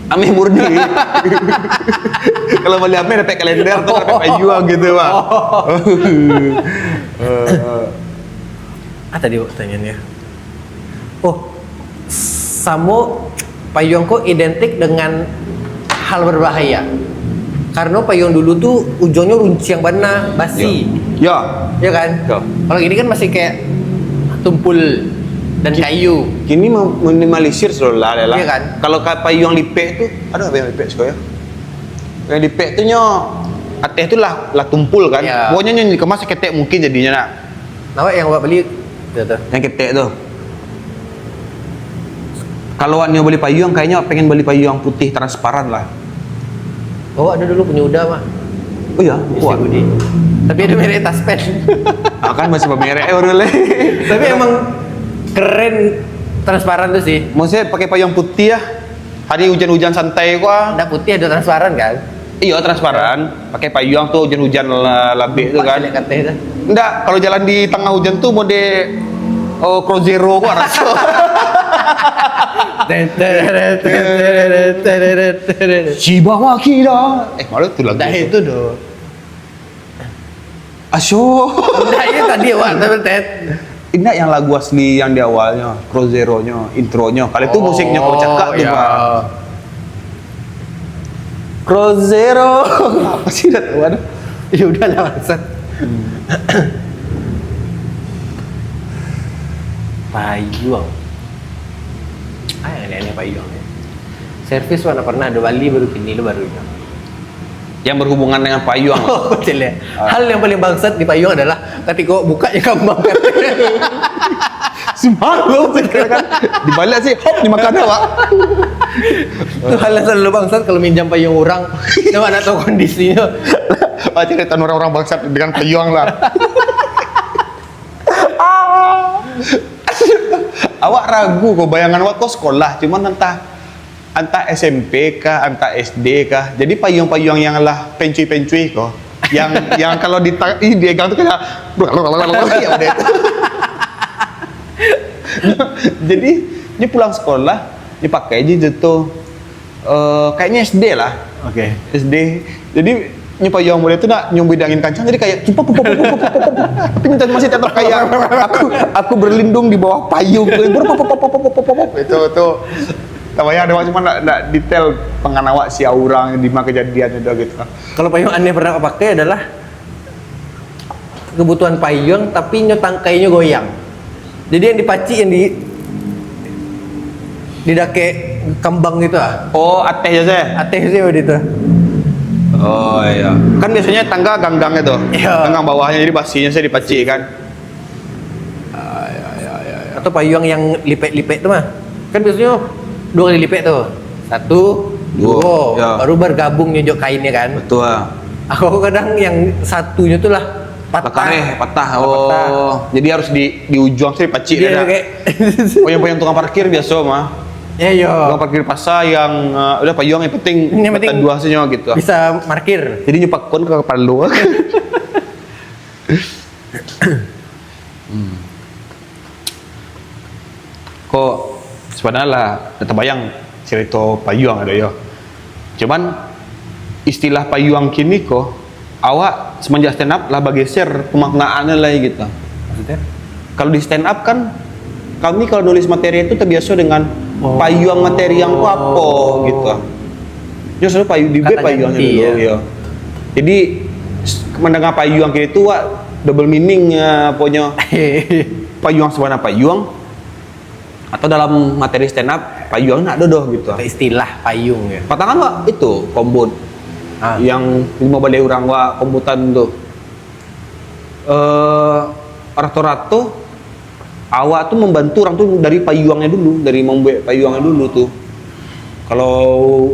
Ameh murni. Kalau bali ameh dapat kalender tu dapat payung gitu, Pak. Ah tadi awak tanyonya. Oh, samo payung ko identik dengan hal berbahaya. Karena payung dulu tu ujungnya runciang bana, basi. Ya. Ya kan? Ya. Kalau gini kan masih kayak tumpul dan kayu. Kini mem- minimalisir sudah lah, lah. Iya kan? Kalau ka- payung lipek tu, ada payung lipek suka ya? Payung lipek tu nyo ateh tu lah lah tumpul kan. Ya. Pokoknya nyo dikemas ketek mungkin jadinya nak. Nah, yang awak beli itu tu. Yang ketek tu. Kalau awak nio beli payung, kayaknya awak pengen beli payung putih transparan lah. Oh, ada dulu punya Uda mah. Oh iya, Istri kuat. Budi. Tapi ada merek Taspen. Ah, kan masih bermerek eh baru leh. Tapi emang keren transparan tu sih. Maksudnya pakai payung putih ya. Hari hujan-hujan santai kok ah. Ndak putih ada transparan kan? Iya transparan. Pakai payung tu hujan-hujan la- labik tu kan. Silek kateh tu. Ndak, kalau jalan di tengah hujan tu mode Oh, Cross Zero ko raso. Shiba Wakira. Eh, malu tu lagu. Dah itu doh. Asyo. Dah itu tadi awak tu, Tet. Indak yang lagu asli yang di awalnyo, Cross Zero-nyo, intronyo. Kalau itu musiknyo kau cakap tu, ya. Cross Zero. Apa sih, dah tahu ada? Ya udahlah, bangsat. Payuang. Ah, yang aneh-aneh payuang ni. Servis mana pernah ada bali baru kini lo baru ingat. Yang berhubungan dengan payuang. Oh, betul ya. Ah. Hal yang paling bangsat di payuang adalah ketika buka yang kambang. Sumpah, lo kan. Dibalik sih, hop, dimakan awak. Itu hal yang selalu bangsat kalau minjam payung orang. Coba nak tahu kondisinya. Macam cerita orang-orang bangsat dengan payung lah. Awak ragu ko, bayangan awak ko sekolah, cuman entah, entah S M P kah, entah S D kah. Jadi payung-payung yang lah pencui-pencui ko, yang, yang kalau dita-, ih, diegang tu kayak, ya udah itu. Jadi, dia pulang sekolah, dia pakai je tu. Eh, kayaknya S D lah. Oke. S D. Jadi, nyo payung model tu nak nyombo angin kancang, jadi kayak, tapi nyo masih tetap kayak, aku, aku berlindung di bawah payung tu. Itu, itu. Tak payah ada, cuma nak, nak detail pangan awak si orang di mana kejadian itu gitu. Kalau payung aneh pernah pakai adalah kebutuhan payung, tapi nyo tangkainyo goyang. Jadi yang dipacik yang di, di dakek kambang gitu ah. Oh, ateh je seh. Ateh je waktu itu. Oh, iya. Kan biasanya tangga ganggang itu. Iya. Ganggang bawahnya, jadi basinya saya dipacik kan. Ah, ya, ya, ya, ya. Atau payung yang lipek-lipek tu mah. Kan biasanya dua kali lipek tu. Satu, dua, dua, ya. Baru bergabung nyo jo kainnya kan. Betul ah. Aku kadang yang satunya tu lah patah. Lah kareh, patah. Lah patah. Oh, jadi harus di, di ujung sih pacik. Dia dah kayak payung-payung tukang parkir biasa mah. Ya, yo. Tukang parkir pasar yang, eh, udah payung yang penting, yang penting dua saja gitu. Bisa parkir. Jadi nyo pakon ka kapalo. Hmm. Ko, sebenarnya lah, dah tabayang cerita payuang ado yo. Cuman, istilah payuang kini ko, awak semenjak stand up lah bageser pemaknaannya lai gitu. Maksudnya? Kalau di stand up kan, kami kalau nulis materi itu terbiasa dengan, oh, payuang materi yang ko apo gitu. Nyo selalu payu-, di bed payuangnyo dulu, ya. Jadi, s-, mandanga payuang kini tu, wak, double meaning, ya, aponyo. Payuang sabana payuang, atau dalam materi stand up, payuang nak ado doh, gitu. Atau istilah payung, ya. Patangan, wak, itu, kombut. Ah. Yang limo baleh urang, wak, kombutan tu. Eh, rato-rato, awak tu mambantu urang tu dari payuangnyo dulu, dari mambuek payuangnyo dulu tu. Kalau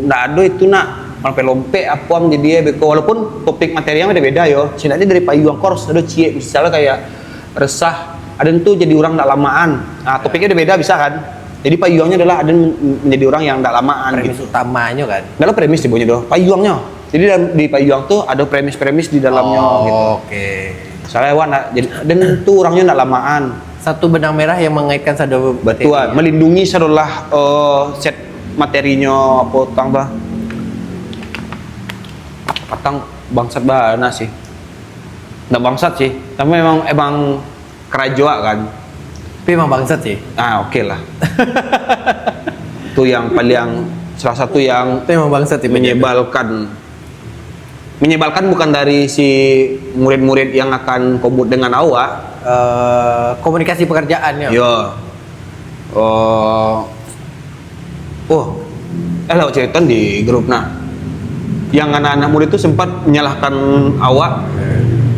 ndak ado itu nak, lompek-lompek apo am jadi, eh, beko. Walaupun topik materi yang beda-beda yo. Setidaknyo dari payuang ko harus ado ciek, misalnyo kayak resah, ado tu jadi urang ndak lamaan. Nah, topiknyo beda-beda bisa kan. Jadi payuangnyo adalah ado men-, menjadi urang yang ndak lamaan gitu. Premis utamanyo kan. Ndak ado premis di bawahnya doh, payuangnyo. Jadi dalam, di payuang tu ado premis-premis di dalamnyo gitu. Oh, oke. Soalnya awak nak, jadi, dan tu urangnyo ndak lamaan. Satu benang merah yang mengaitkan sado. Betul, materi. Melindungi sadolah, eh, set materinyo, apo tang bah. Patang bangsat bana sih. Ndak bangsat sih, tapi memang, emang karajo kan. Tapi emang bangsat sih. Ah, oke lah. Tu yang paling, salah satu yang. Tapi emang bangsat sih, menyebalkan. Menyebalkan bukan dari si murid-murid yang akan kombut dengan awak. Eh, komunikasi pekerjaannya. Yo. Eh, oh, eh, lah cerita di grup nah. Yang anak-anak murid tu sempat menyalahkan awak.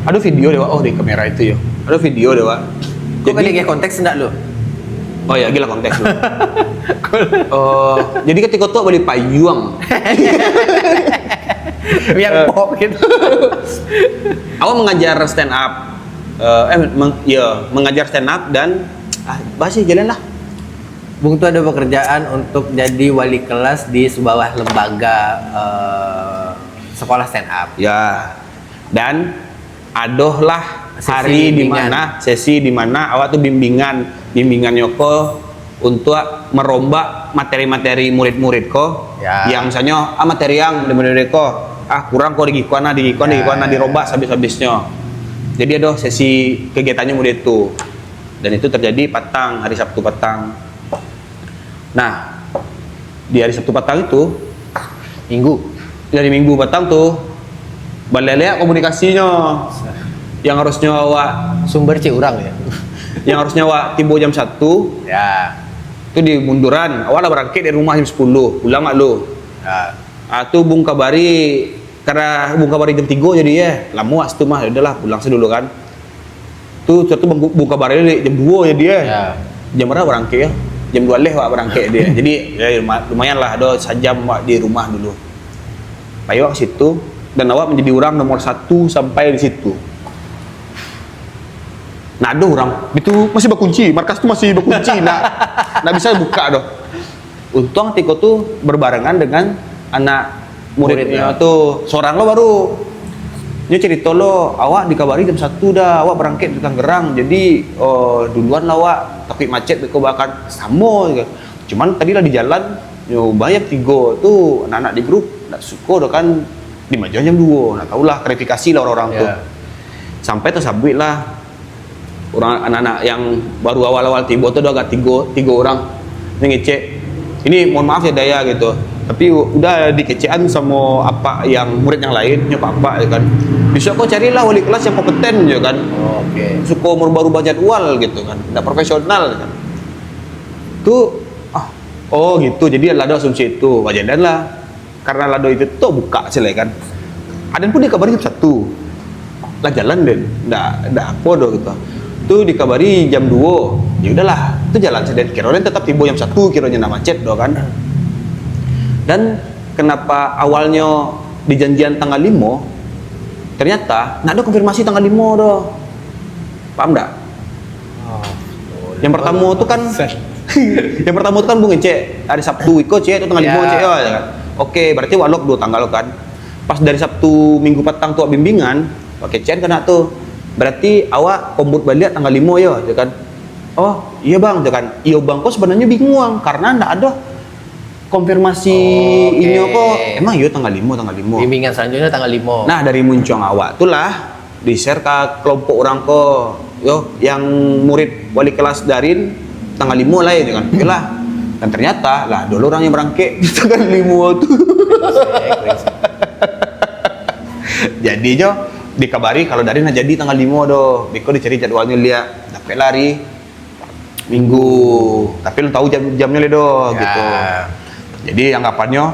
Ada video deh, Wak. Oh, di kamera itu yo. Ada video deh, Wak. Kok jadi, balik ke konteks ndak lu? Oh ya, gila konteks lu. Oh, jadi ketika tu beli payuang. Yang, eh, pop gitu. Awak mengajar stand up. Eh, eh, meng-, ya, mengajar stand up dan, ah, bahas sih, jalan lah. Bung tu ada pekerjaan untuk jadi wali kelas di sebuah lembaga, eh, sekolah stand up. Ya. Dan adohlah Hari di mana, sesi di mana awak tu bimbingan, bimbingannyo ko untuak marombak materi-materi murid-murid ko, yang misalnyo, ah, materi yang murid-murid ko, ah, kurang ko, digikuan lah, digikuan, digikuan lah, dirombak sabis-sabisnyo. Jadi ado sesi kegiatannyo murid tu. Dan itu terjadi patang, hari Sabtu patang. Nah, di hari Sabtu patang itu, Minggu. Dari Minggu patang tu, balelek komunikasinyo. Yang harusnyo awak, sumber cek urang ya. Yang harusnyo awak tibo jam satu, ya, tu dimunduran. Awak lah barangkek dari rumah jam sepuluh, pulang mak lu. Ya. Ah, tu Bung kabari, kada Bung kabari jam tigo jadi, eh. Lamo awak situ mah, ya udahlah, pulang sajo dulu kan. Tu, tu, tu Bung, Bung kabari dari jam duo jadi, eh. Ya. Jam bara barangkek, ya? Jam duo leh awak barangkek dia. Jadi, ya, luma-, lumayan lah, ado sajam awak di rumah dulu. Pai awak ka situ, dan awak manjadi urang nomor satu sampai di situ. Nah, ado urang, itu masih bakunci, markas tu masih bakunci, ndak, ndak bisa buka doh. Untuang tiko tu berbarengan dengan anak muridnyo tu, sorang lo baru. Nyo cerito lo, awak dikabari jam satu dah, awak barangkek dari Tangerang. Jadi, oh, duluan lah awak, takuik macet beko bakan. Samo je. Cuman tadi lah di jalan, nyo ubah jam tigo tu, anak-anak di grup, ndak suko doh kan, di majo jam duo. Ndak tahulah, klarifikasi lah orang-orang tu. Ya. Sampai tasabuik lah, urang, anak-anak yang baru awal-awal tibo tu ado agak tigo, tigo urang. Nyo ngecek, "Ini mohon maaf ya, Daya," gitu. "Tapi u-, udah dikecekan samo apak yang murid yang lain, nyo apak-apak," ya kan. "Bisuak ko carilah wali kelas yang kompeten," ya kan. Oh, oke. "Suko marubah-rubah jadwal," gitu kan. "Ndak profesional," ya kan. Tu, ah, oh gitu. Jadi lah ado asumsi itu. Wajar lah. Karena lah ado itu tu buka silai kan. Aden pun dikabari jam satu. Lah jalan den. Ndak, ndak apo doh gitu. Tu dikabari jam duo. Ya udahlah, tu jalan sajo den. Kiro den tetap tibo jam satu, kironyo ndak macet doh kan. Dan kenapa awalnyo dijanjian tanggal limo, ternyata ndak ado konfirmasi tanggal limo doh. Paham ndak? Oh, yang pertamo tu kan, yang pertamo tu kan Bung ngecek, hari Sabtu iko cek tu tanggal limo cek yo, ya kan? Oke, berarti awak lock duo tanggal kan. Pas dari Sabtu minggu patang tu awak bimbingan, awak kecekan ka anak tu. "Berarti awak kombut baliak tanggal limo yo," cek kan. "Oh, iyo Bang," cek kan. Iyo Bang ko sebenarnyo bingung karena ndak ado konfirmasi inyo ko, emang iyo tanggal limo, tanggal limo. Bimbingan selanjutnyo tanggal limo. Nah, dari muncuang awak tu lah di-share ka kelompok urang ko, yo, yang murid wali kelas Darin tanggal limo lah itu kan. Oke lah. Dan ternyata lah dulu urang yang barangkek di tanggal limo tu. Jadinyo dikabari kalau Darin lah jadi tanggal limo doh. Beko dicari jadwalnyo liak, dapek lah hari Minggu, tapi alun tahu jam, jamnyo lai doh, gitu. Jadi, anggapannyo,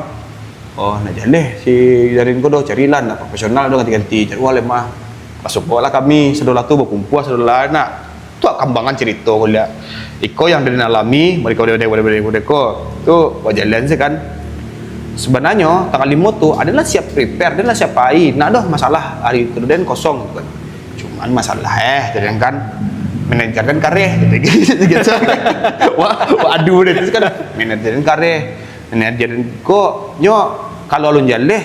"Oh, ndak jaleh si Darin ko doh, carilah, ndak profesional doh, ganti-ganti jadwal emang." Basukolah kami, sadolah tu bakumpua, sadolah anak. Tu kambangan carito ko liak. Iko yang Darin alami, mereka, mereka, mereka, mereka, tu bajalan se kan. Sabananyo, tanggal limo tu, aden lah siap prepare, aden lah siap pai, ndak doh masalah, hari tu den kosong, gitu kan. Cuman masalah, eh, jadi kan manajer den kareh, gitu, gitu. Wah, waduh, deh, terus kan manajer den kareh, manajer den ko, nyo, kalau alun jaleh,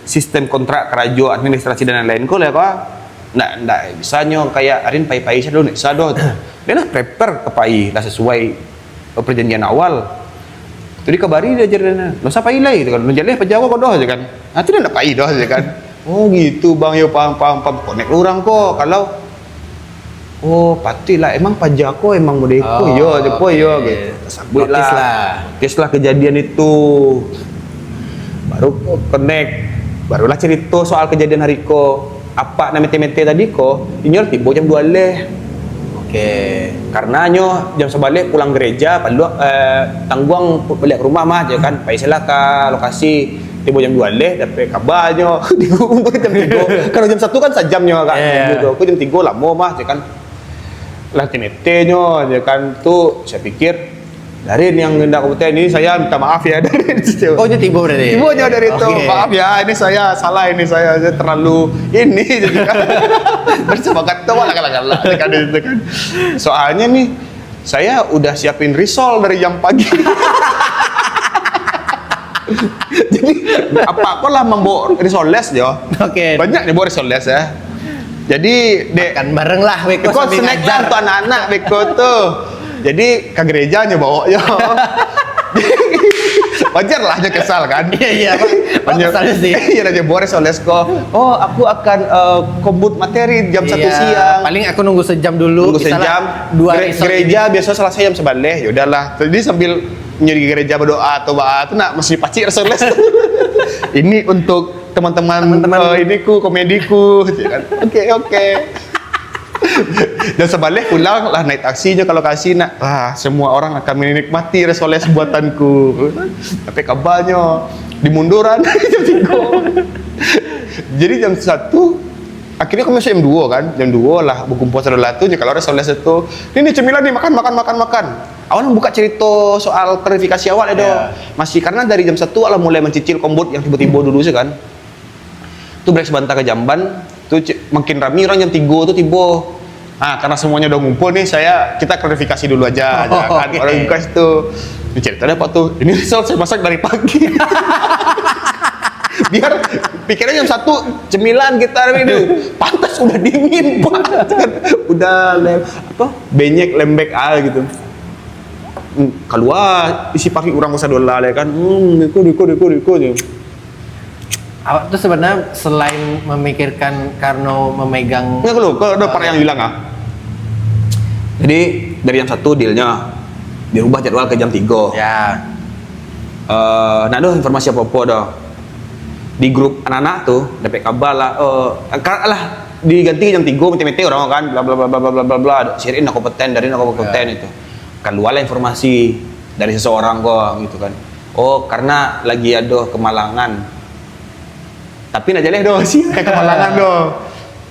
sistem kontrak karajo, administrasi dan lain-lain ko lah, ko, ndak, ndak bisa nyo kayak Arin pai-pai sajo, ndak bisa doh. Dia lah prepare ka pai, lah sesuai perjanjian awal. Tu dikabari dia, jar dia, "Ndak usah pai lai," tu kan. "Alun jaleh paja ko doh," je kan. Ah, tu dia ndak pai doh, je kan. "Oh, gitu, Bang, yo, paham, paham, paham." Konek urang ko, kalau, "Oh, patuik lah, emang paja ko emang model ko, yo, je ko, yo," gitu. Tasabuik lah. Notis lah kejadian itu. Baru ko konek, barulah carito soal kejadian hari ko. Apak nan mete-mete tadi ko, inyo tibo jam duo leh. Oke. Karena nyo jam sabaleh pulang gereja, paluak, eh, tangguang baliak ka rumah mah, je kan. Pai selah ka lokasi, tibo jam duo leh, dapek kaba nyo, diumur jam tigo. Kalau jam satu kan sajam nyo agak nunggu tu. Ko jam tigo lamo mah, je kan. Lah mete-mete nyo, je kan. Tu, saya pikir, Darin yang hendak kompeten, ini saya minta maaf ya, Darin. Oh, nyo tibo berarti? Tibo nyo dari tu. Oke. "Maaf ya, ini saya salah, ini saya, saya terlalu ini," gitu kan. Bersemangat tu lah, galak-galak, kan, itu kan. Soalnya nih, saya udah siapin risol dari jam pagi. Jadi, apak ko lah mambawa risol les, yo. Oke. Banyak dibawa risol les, ya. Jadi, dek, Kan bareng lah, weh, ko kau sambil snack ngajar. Untuk anak-anak, beko tu. Jadi, ka gereja nyo bawa yo. Wajar lah nyo kesal kan? Iya, iya. Banyak kesal sih. Iya lah, dia Boris oleh ko. Oh, aku akan eh, kombut materi jam satu Iya, siang. Paling aku nunggu sejam dulu. Tunggu misalnya sejam. Dua Gere- hari sebelum gereja biasa selesai jam sebelas. Ya udahlah. Jadi sambil nyari gereja berdoa atau apa tu nak masih pacik rasa les. Ini untuk teman-teman Teman-teman. eh, ini ku komedi ku gitu kan. Oke, oke. Dan sebalik pulang lah naik taksi je kalau kasih nak. Ah, semua orang akan menikmati rasa les buatanku. Tapi kabarnya dimunduran jam tiga. Jadi jam satu akhirnya kami masuk jam dua kan. Jam dua lah berkumpul saudara tu je kalau rasa les tu. Ini cemilan ni makan makan makan makan. Awak nak buka cerita soal klarifikasi awak dah. Ya. Masih karena dari jam satu awak mulai mencicil kombut yang tiba-tiba dulu sih kan. Tu break sebentar ke jamban, tu cik, makin rami orang jam tiga tu tiba. Ah, karena semuanya udah ngumpul nih, saya kita klarifikasi dulu aja, aja kan. Oke. Orang buka situ. Ini cerita apa tu? Ini risol saya masak dari pagi. Biar pikirnya jam satu cemilan kita hari itu. Pantas udah dingin, Pak. Udah lem, apa? Benyek lembek ah gitu. Hmm, keluar isi parit orang masa dolar kan. Hmm, iko iko iko iko je. Awak tuh sebenarnya selain memikirkan Karno memegang Enggak dulu, kalau ada part yang hilang ah. Jadi dari jam satu dealnya dirubah jadwal ke jam tiga. Ya. Eh, nak ada informasi apa-apa dah. Di grup anak-anak tu dapat kabar lah, eh, ka- lah diganti jam tiga mete-mete orang kan bla bla bla bla bla bla bla bla. Sirin nak kompeten, dari nak kompeten itu. Keluarlah informasi dari seseorang kok gitu kan. Oh, karena lagi ada kemalangan. Tapi nak jaleh doh, si kemalangan doh.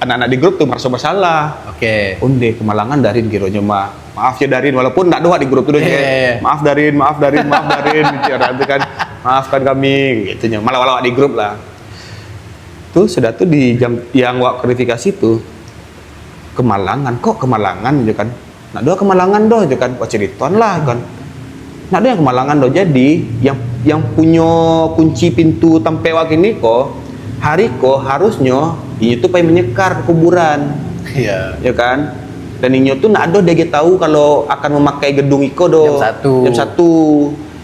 Anak-anak di grup tu merasa bersalah. Oke. Onde kemalangan Darin kironyo mah. Maaf ya Darin, walaupun ndak doh di grup tu doh. Iya, iya, iya. Maaf Darin, maaf Darin, maaf Darin, gitu ya, tu kan. Maafkan kami, gitu nya. Malah walau di grup lah. Tu sudah tu di jam yang wak klarifikasi tu kemalangan, kok kemalangan je kan. Nak doh kemalangan doh je kan, wak ceriton lah kan. Nak doh yang kemalangan doh. Jadi yang yang punyo kunci pintu tampek wak kini ko, hari ko harusnyo inyo tu pai menyekar kuburan. Iya. Ya kan? Dan inyo tu nak ado dia tahu kalau akan memakai gedung iko doh. Jam satu. Jam satu.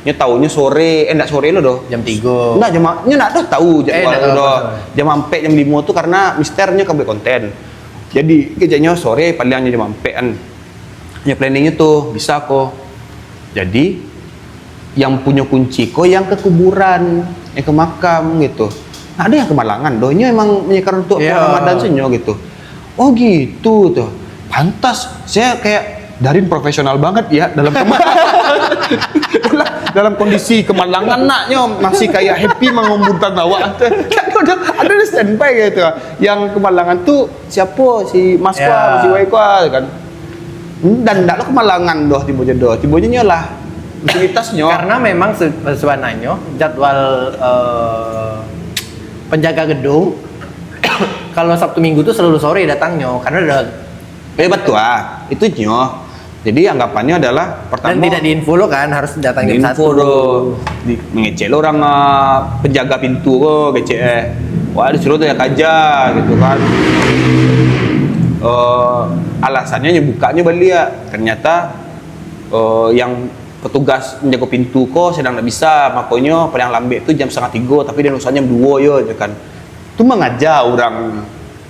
Nyo taunyo sore, eh ndak sore lo doh. Jam tiga. Ndak jam nyo ndak ado tahu Eh, jadwal ndak tu tahu doh. apa. Jam ampek jam lima tu karena misternyo kan buat konten. Jadi kejadiannyo sore palingnya jam ampek kan. Nyo planningnyo tu bisa ko. Jadi yang punyo kunci ko yang ke kuburan, yang ke makam gitu. Nak ado yang kemalangan doh. Nyo emang menyekar untuk Iya. Ramadan sunyo gitu. Oh gitu tuh. Pantas saya kayak Darin profesional banget ya dalam kema- dalam, dalam kondisi kemalangan naknyo masih kayak happy mengumburkan awak. Ada ada standby gitu. Yang kemalangan tuh siapa si Mas Ya. Kwa, si Wai Kwa kan. Dan ndak lo kemalangan doh tibo je doh. Tibo je nyo lah rutinitasnyo. Karena memang se- sebenarnya jadwal eh, penjaga gedung kalau Sabtu Minggu tuh selalu sore datangnya karena ada Eh betul ah, itu nyo. Jadi anggapannya adalah dan pertama tidak diinfo lo kan harus datang jam diinfo satu. Lo, di, mengecek lo orang ah, penjaga pintu ko, kecek eh. Wah disuruh tu ya kaja gitu kan. Eh, alasannya nyo bukanya baliak. Ternyata eh, yang petugas menjaga pintu ko sedang tak bisa, makonyo paling lambek tu jam setengah tiga tapi dia usahanya jam dua yo je kan. Tu mengaja orang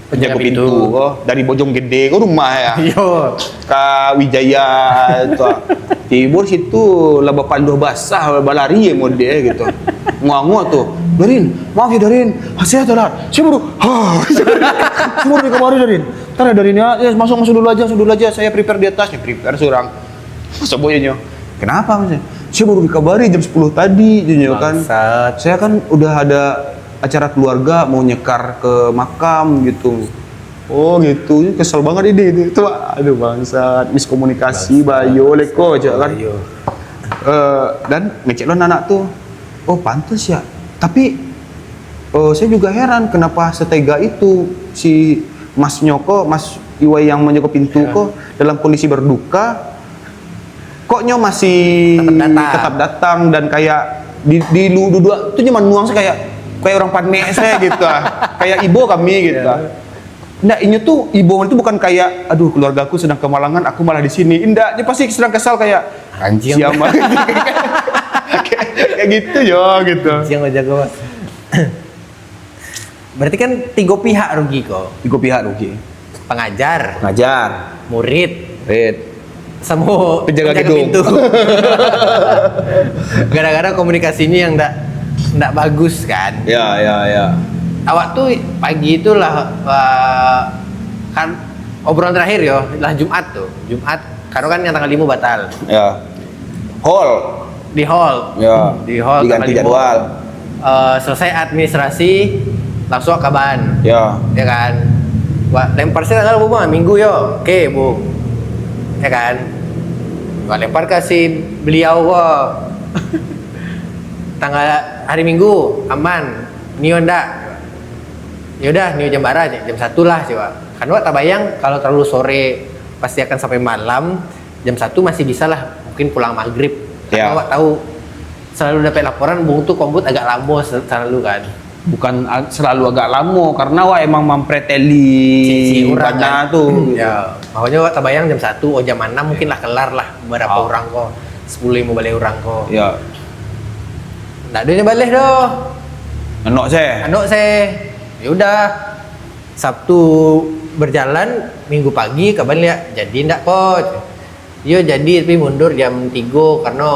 Penjaga jago pintu, pintu. Ko dari Bojong Gede ko rumah ya. Yo. Ka Wijaya tu. Tibo situ lah bapanduh basah balari model gitu. Ngangok tu. Darin, maaf ya Darin. Saya telat. Saya baru. Ha. Saya baru dikabari Darin. Ntar ya Darin ya. Ya, masuk masuk dulu aja, masuk dulu aja. Saya prepare di atas nih, prepare seorang. Masa boyonyo. Kenapa mas? Saya baru dikabari jam sepuluh tadi, dia kan. Bangsat. Saya kan udah ada acara keluarga mau nyekar ke makam gitu. Oh gitu, kesel banget ini. Itu, aduh bangsat, miskomunikasi, bayo leko aja kan. Ayo. Eh, dan ngecek lo anak tu, oh pantas ya. Tapi eh, saya juga heran kenapa setega itu si Mas Nyoko, Mas Iwai yang menjaga pintu ko dalam kondisi berduka, koknyo masih Tetap datang. Tetap datang dan kayak di, di lu duduk tu cuma nuang saya kayak kayak orang panik saya gitu ah. Kayak ibu kami gitu ah. Ndak, inyo tu, Ibong tu bukan kayak, "Aduh, keluargaku sedang kemalangan, aku malah di sini." Indak, dia pasti sedang kesal kayak, "Anjing. Siapa?" Kayak, kayak gitu yo, gitu. Anjing, jago, Mas. Berarti kan tigo pihak rugi ko. Tigo pihak rugi. Pengajar, Ngajar. Murid, Red. Samo penjaga, penjaga gedung, pintu. Gara-gara komunikasinya yang ndak, ndak bagus kan. Ya, ya, ya. Awak tu pagi tu lah, eh, kan obrolan terakhir yo, lah Jumat tu. Jumat, karena kan yang tanggal lima batal. Ya. Hall. Di hall. Ya. Di hall. Diganti jadwal. Eh, selesai administrasi, langsung ka kaban. Ya. Ya kan? Wah, lempar se tanggal berapa, Bang? Minggu yo. Oke, Bung. Ya kan? Wah, lempar ka si beliau ko. Tanggal hari Minggu, aman. Nio ndak? Ya udah, nio jam bara, jam satu lah, coba. Kan awak tabayang, kalau terlalu sore, pasti akan sampai malam. Jam satu masih bisa lah, mungkin pulang maghrib. Karena, ya, awak tahu, selalu dapat laporan, Bung tu kombut agak lamo sel-, selalu kan. Bukan ag-, selalu agak lamo, karena awak emang mampreteli si, si urang bana kan tu. Ya, makanya awak tabayang jam satu, oh, jam anam mungkin lah kelar lah, berapa, ah, urang ko, sepuluh limo baleh urang ko. Ya. Ndak ado nyo baleh doh. Anok se. Anok se. Ya udah. Sabtu berjalan, Minggu pagi kaban liak, "Jadi ndak ko?" Iyo, jadi, tapi mundur jam tigo karano,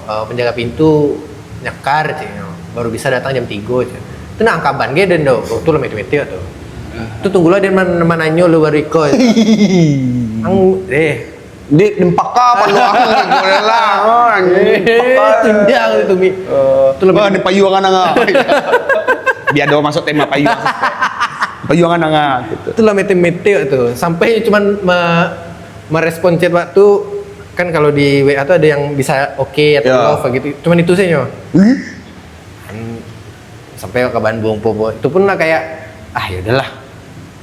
eh, penjaga pintu nyekar, ceknyo. Baru bisa datang jam tigo, cek. Tu nak angkaban ge den do. Oh, tu lah mete-mete tu. Tu tunggulah den man-, mananyo lu baru iko. Ang, eh. Di dempaka paluang lah, anjing. Eh, dempaka. Tunjang tu, Mi. Eh, tu lah wah, mete-mete. Di payuangan anga. Biar ado masuk tema payuang. Payuangan anga, gitu. Tu lah mete-mete tu. Sampai cuman ma-, merespon chat waktu, kan kalau di W A tu ada yang bisa oke atau, ya, love gitu. Cuman itu saja. Hmm? Kan sampai ka Bandung, po, po. Itu pun lah kayak, "Ah, ya udahlah."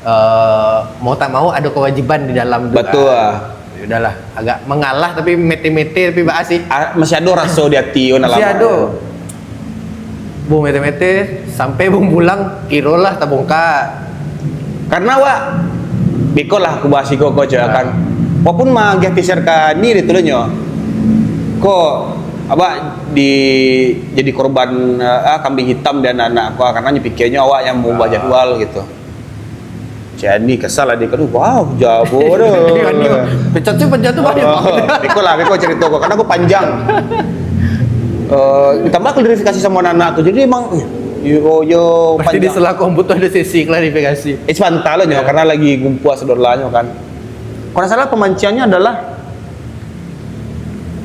Eh, mau tak mau ada kewajiban di dalam tu. Betul, kan, ah. Ya udahlah, agak mengalah tapi mete-mete tapi baasik. Ah, masih ada rasa di hati, oh, nak masih lama. Ada. Bung mete-mete, sampai Bung pulang, kirolah tabongkar. Karena awak, beko lah aku bahas iko ko, cak, ah, kan. Walaupun mah agiah T C R ka ni di tulunyo. Ko, awak di, jadi korban, eh, ah, kambing hitam di anak-anak ko, karena nyo pikirnyo awak yang mengubah, ah, jadwal gitu. Cak ni kesal lah dia, aduh, wow, jabo dah. Pecat tu, pecat tu, banyak. Oh, beko lah, beko cerita ko, karena ko panjang. Eh, tambah klarifikasi sama anak-anak tu. Jadi emang, yo, yo, berarti di panjang. Sela komputer ada sesi klarifikasi. Eh, sebentar lah nyo, ya, karena lagi gumpuah saudara nyo kan. Kalau ndak salah pemanciannya adalah,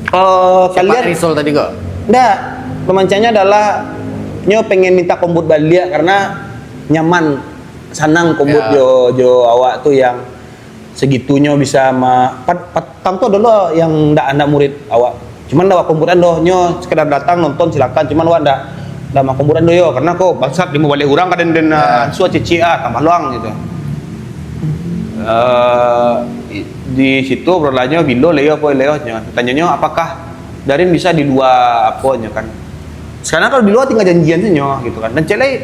eh, siapa kalian Rizal tadi kok? Ndak, pemanciannya adalah nyo pengen minta kombut baliak karena nyaman, sanang kombut, ya, jo, jo awak tu yang segitunyo bisa ma-, pat-, patang tu adalah yang ndak, ndak murid awak. Cuman ndak bakomburan doh, nyo sekedar datang nonton silakan, cuman awak ndak, ndak makomburan doh yo, karena ko bangsat limo baleh urang ka den, den, ah, ya, suah cicik ah, tambah luang gitu. Eh, di, di situ obrolannyo bilo leo apo leo nyo. Tanyo nyo, "Apakah Darin bisa di lua apo nyo kan?" Sekarang kalau di lua tinggal janjian sajo gitu kan. Dan cek lai,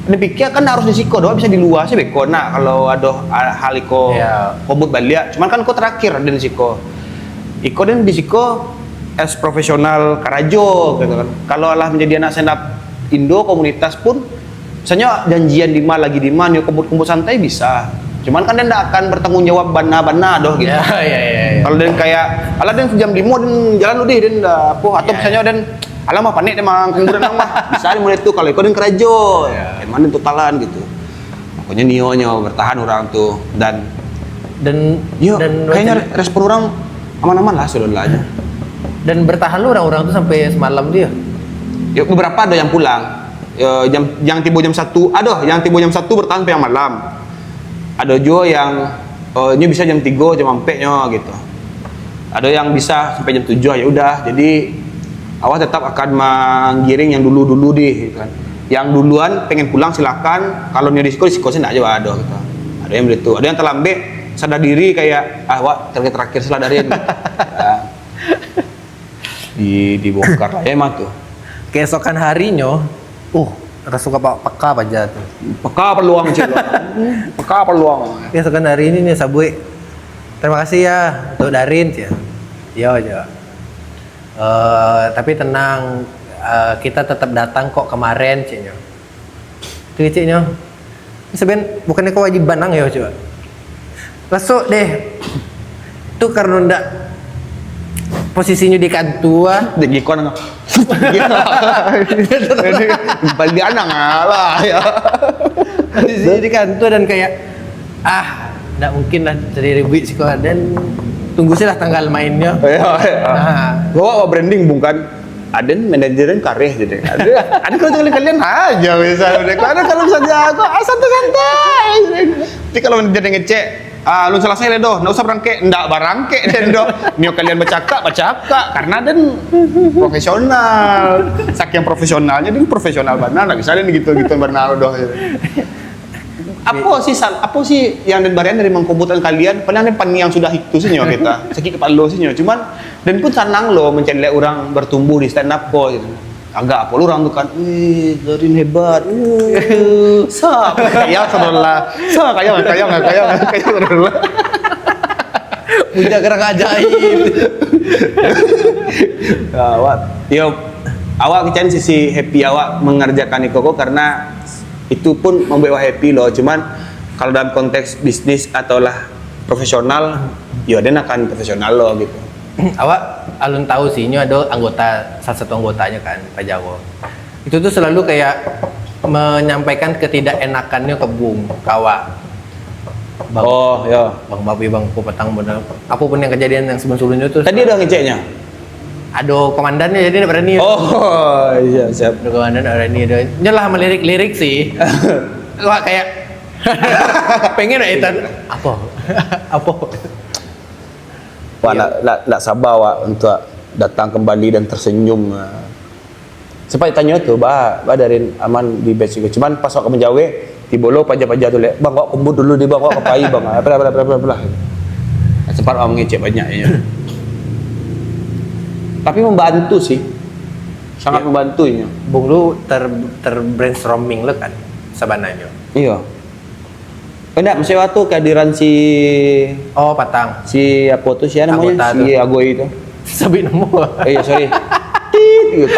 den pikir kan harus di siko doh, bisa di lua se beko nak kalau ado hal iko, ya, kombut baliak. Cuman kan ko terakhir den di siko. Iko den di siko as profesional karajo gitu kan. Kalau alah menjadi anak stand up Indo komunitas pun, misalnyo janjian di ma lagi di ma, nyo kombut-kombut santai bisa. Cuman kan den ndak akan bertanggung jawab bana-bana doh gitu. Ya, ya, ya, ya. Kalau den kayak, "Alah den jam limo den jalan lu deh, den dah apo," atau, ya, misalnyo den, "Alah mah panek den mah kuburan mah." Bisa den mulai tu, kalau iko den karajo. Ya. Emang den totalan gitu. Pokoknyo nio nyo bertahan urang tu dan, dan, yo, dan kayaknya macam respon urang aman-aman lah sudah lah. Dan bertahan lo urang-urang tu sampai semalam tu ya? Yo, beberapa ado yang pulang. Yo, jam, yang tibo jam satu, ado yang tibo jam satu bertahan sampai yang malam. Ado juo yang, eh, nyo bisa jam tigo, jam ampek nyo gitu. Ado yang bisa sampai jam tujuh, ya udah. Jadi, awak tetap akan manggiring yang dulu-dulu deh, gitu kan. Yang duluan pengen pulang silakan, kalau nyo di siko, di siko se ndak ajo ado gitu. Ado yang begitu. Ado yang terlambat, sadar diri kayak, "Ah, wak, terakhir-terakhir salah dari." Ya. Di, dibongkar lah. Ya, emang tu. Keesokan harinyo, uh, Raso ka pa-, paka paja tu. Peka peluang, cik. Peka peluang. Ya, sekian hari ini nih, sabuik. Terima kasih ya untuk Darin, cik. Yo, cik. Eh, tapi tenang, eh, kita tetap datang kok kemarin, ciknyo. Tu, ciknyo. Seben, bukannya kewajiban ang yo, cik. Raso deh. Tu karena ndak posisinyo di kantua. Dek Gikon. Jadi, balian lah, ya. Posisi di kantua dan kayak, ah, ndak mungkin lah jadi ribuik siko, dan tunggu sajalah tanggal mainnya. Ya, ya. Ah. Bawa branding bukan? Aden manajerin kareh jadi. Ada, ada kalau kalian, kalian aja misal. Ada kalau misalnya aku, ah, santai-santai. Jadi kalau manajer ngecek, ah, lu selesai deh doh, ndak usah berangkek, ndak barangkek deh doh. Nio kalian bercakap, bercakap karena den profesional. Saking profesionalnya, den profesional benar, ndak bisa den gitu-gitu benar doh. Apa sih sal-, apa sih yang den barian dari mangkobutan kalian? Paling den paniang sudah itu sih nyo kita. Sakit kepala sih nyo. Cuman den pun sanang lo mencari orang bertumbuh di stand up ko gitu. Agak apa lo orang tu kan, wih, Darin hebat, wih, sa, kaya saudara, sa, kaya, kaya, kaya, kaya saudara. Punya gerak ajaib. Ya, awak, yo, awak kecen sisi happy awak mengerjakan iko ko karena itu pun membuat awak happy lo. Cuman kalau dalam konteks bisnis atau lah profesional, yo den akan profesional lo gitu. Awak alun tahu sih, nyo ada anggota, salah satu anggotanya kan, Pak Jawa. Itu tuh selalu kayak menyampaikan ketidakenakannya ke Bung, ke awak. Bang, Oh, ya. Bang, maaf ya, Bang, aku petang benar. Apa pun yang kejadian yang sebelum-sebelumnya tuh. Tadi udah ngeceknya. Ada komandannya, jadi ndak berani. Oh, iya, siap. Ada komandan, ndak berani. Dia nyolah melirik-lirik sih. Wah, kayak pengen lah, Ethan. Apa? Apa? Wah, nak, nak, nak sabar, Wak, untuk datang kembali dan tersenyum. Sempat tanyo tu, bah, bah dari aman di batch itu. Cuman pas awak menjawab, tibo lo paja-paja tu, lek, "Bang, awak kumpul dulu di, Bang, awak ka pai, Bang." Apalah, apalah, apalah, apalah. Sempat awak mengecek banyak, ya. Tapi membantu sih. Sangat membantu ini. Bung lu ter, ter brainstorming lo kan sebenarnya. Iya. Enggak, maksudnya waktu kehadiran si Oh, patang. Si apa tu, siapa namanya? Anggota Si tu. Agoi tu. Sebut nama. Eh, ya, sorry. Tit gitu.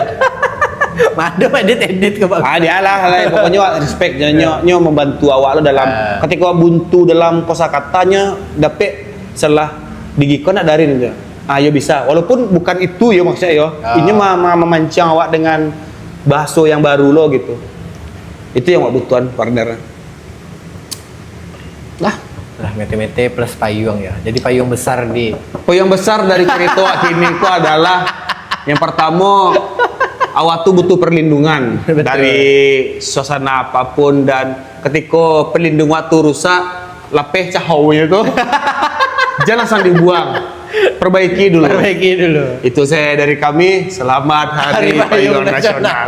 Mado edit edit ke, Bang? Ah, dia lah, lah. Pokoknya awak respect nyo, nyo, nyo membantu awak lo dalam Ah. ketika awak buntu dalam kosakatanya, dapek salah di Gikon nak Darin tu. Ah, yo bisa. Walaupun bukan itu yo maksudnya yo. Ah. Inyo ma- ma- memancang awak dengan bahasa yang baru lo gitu. Itu yang awak butuhan, partner. Lah, Lah, mete-mete plus payung ya. Jadi payung besar di payung besar dari cerita awak kini itu adalah yang pertama, awak tu butuh perlindungan Betul. dari suasana apapun, dan ketika perlindungan awak tu rusak, lapeh cahawanya tu, jangan langsung dibuang, perbaiki dulu. Perbaiki dulu. Itu saya dari kami. Selamat Hari, Hari Payung Payung Nasional. Nasional.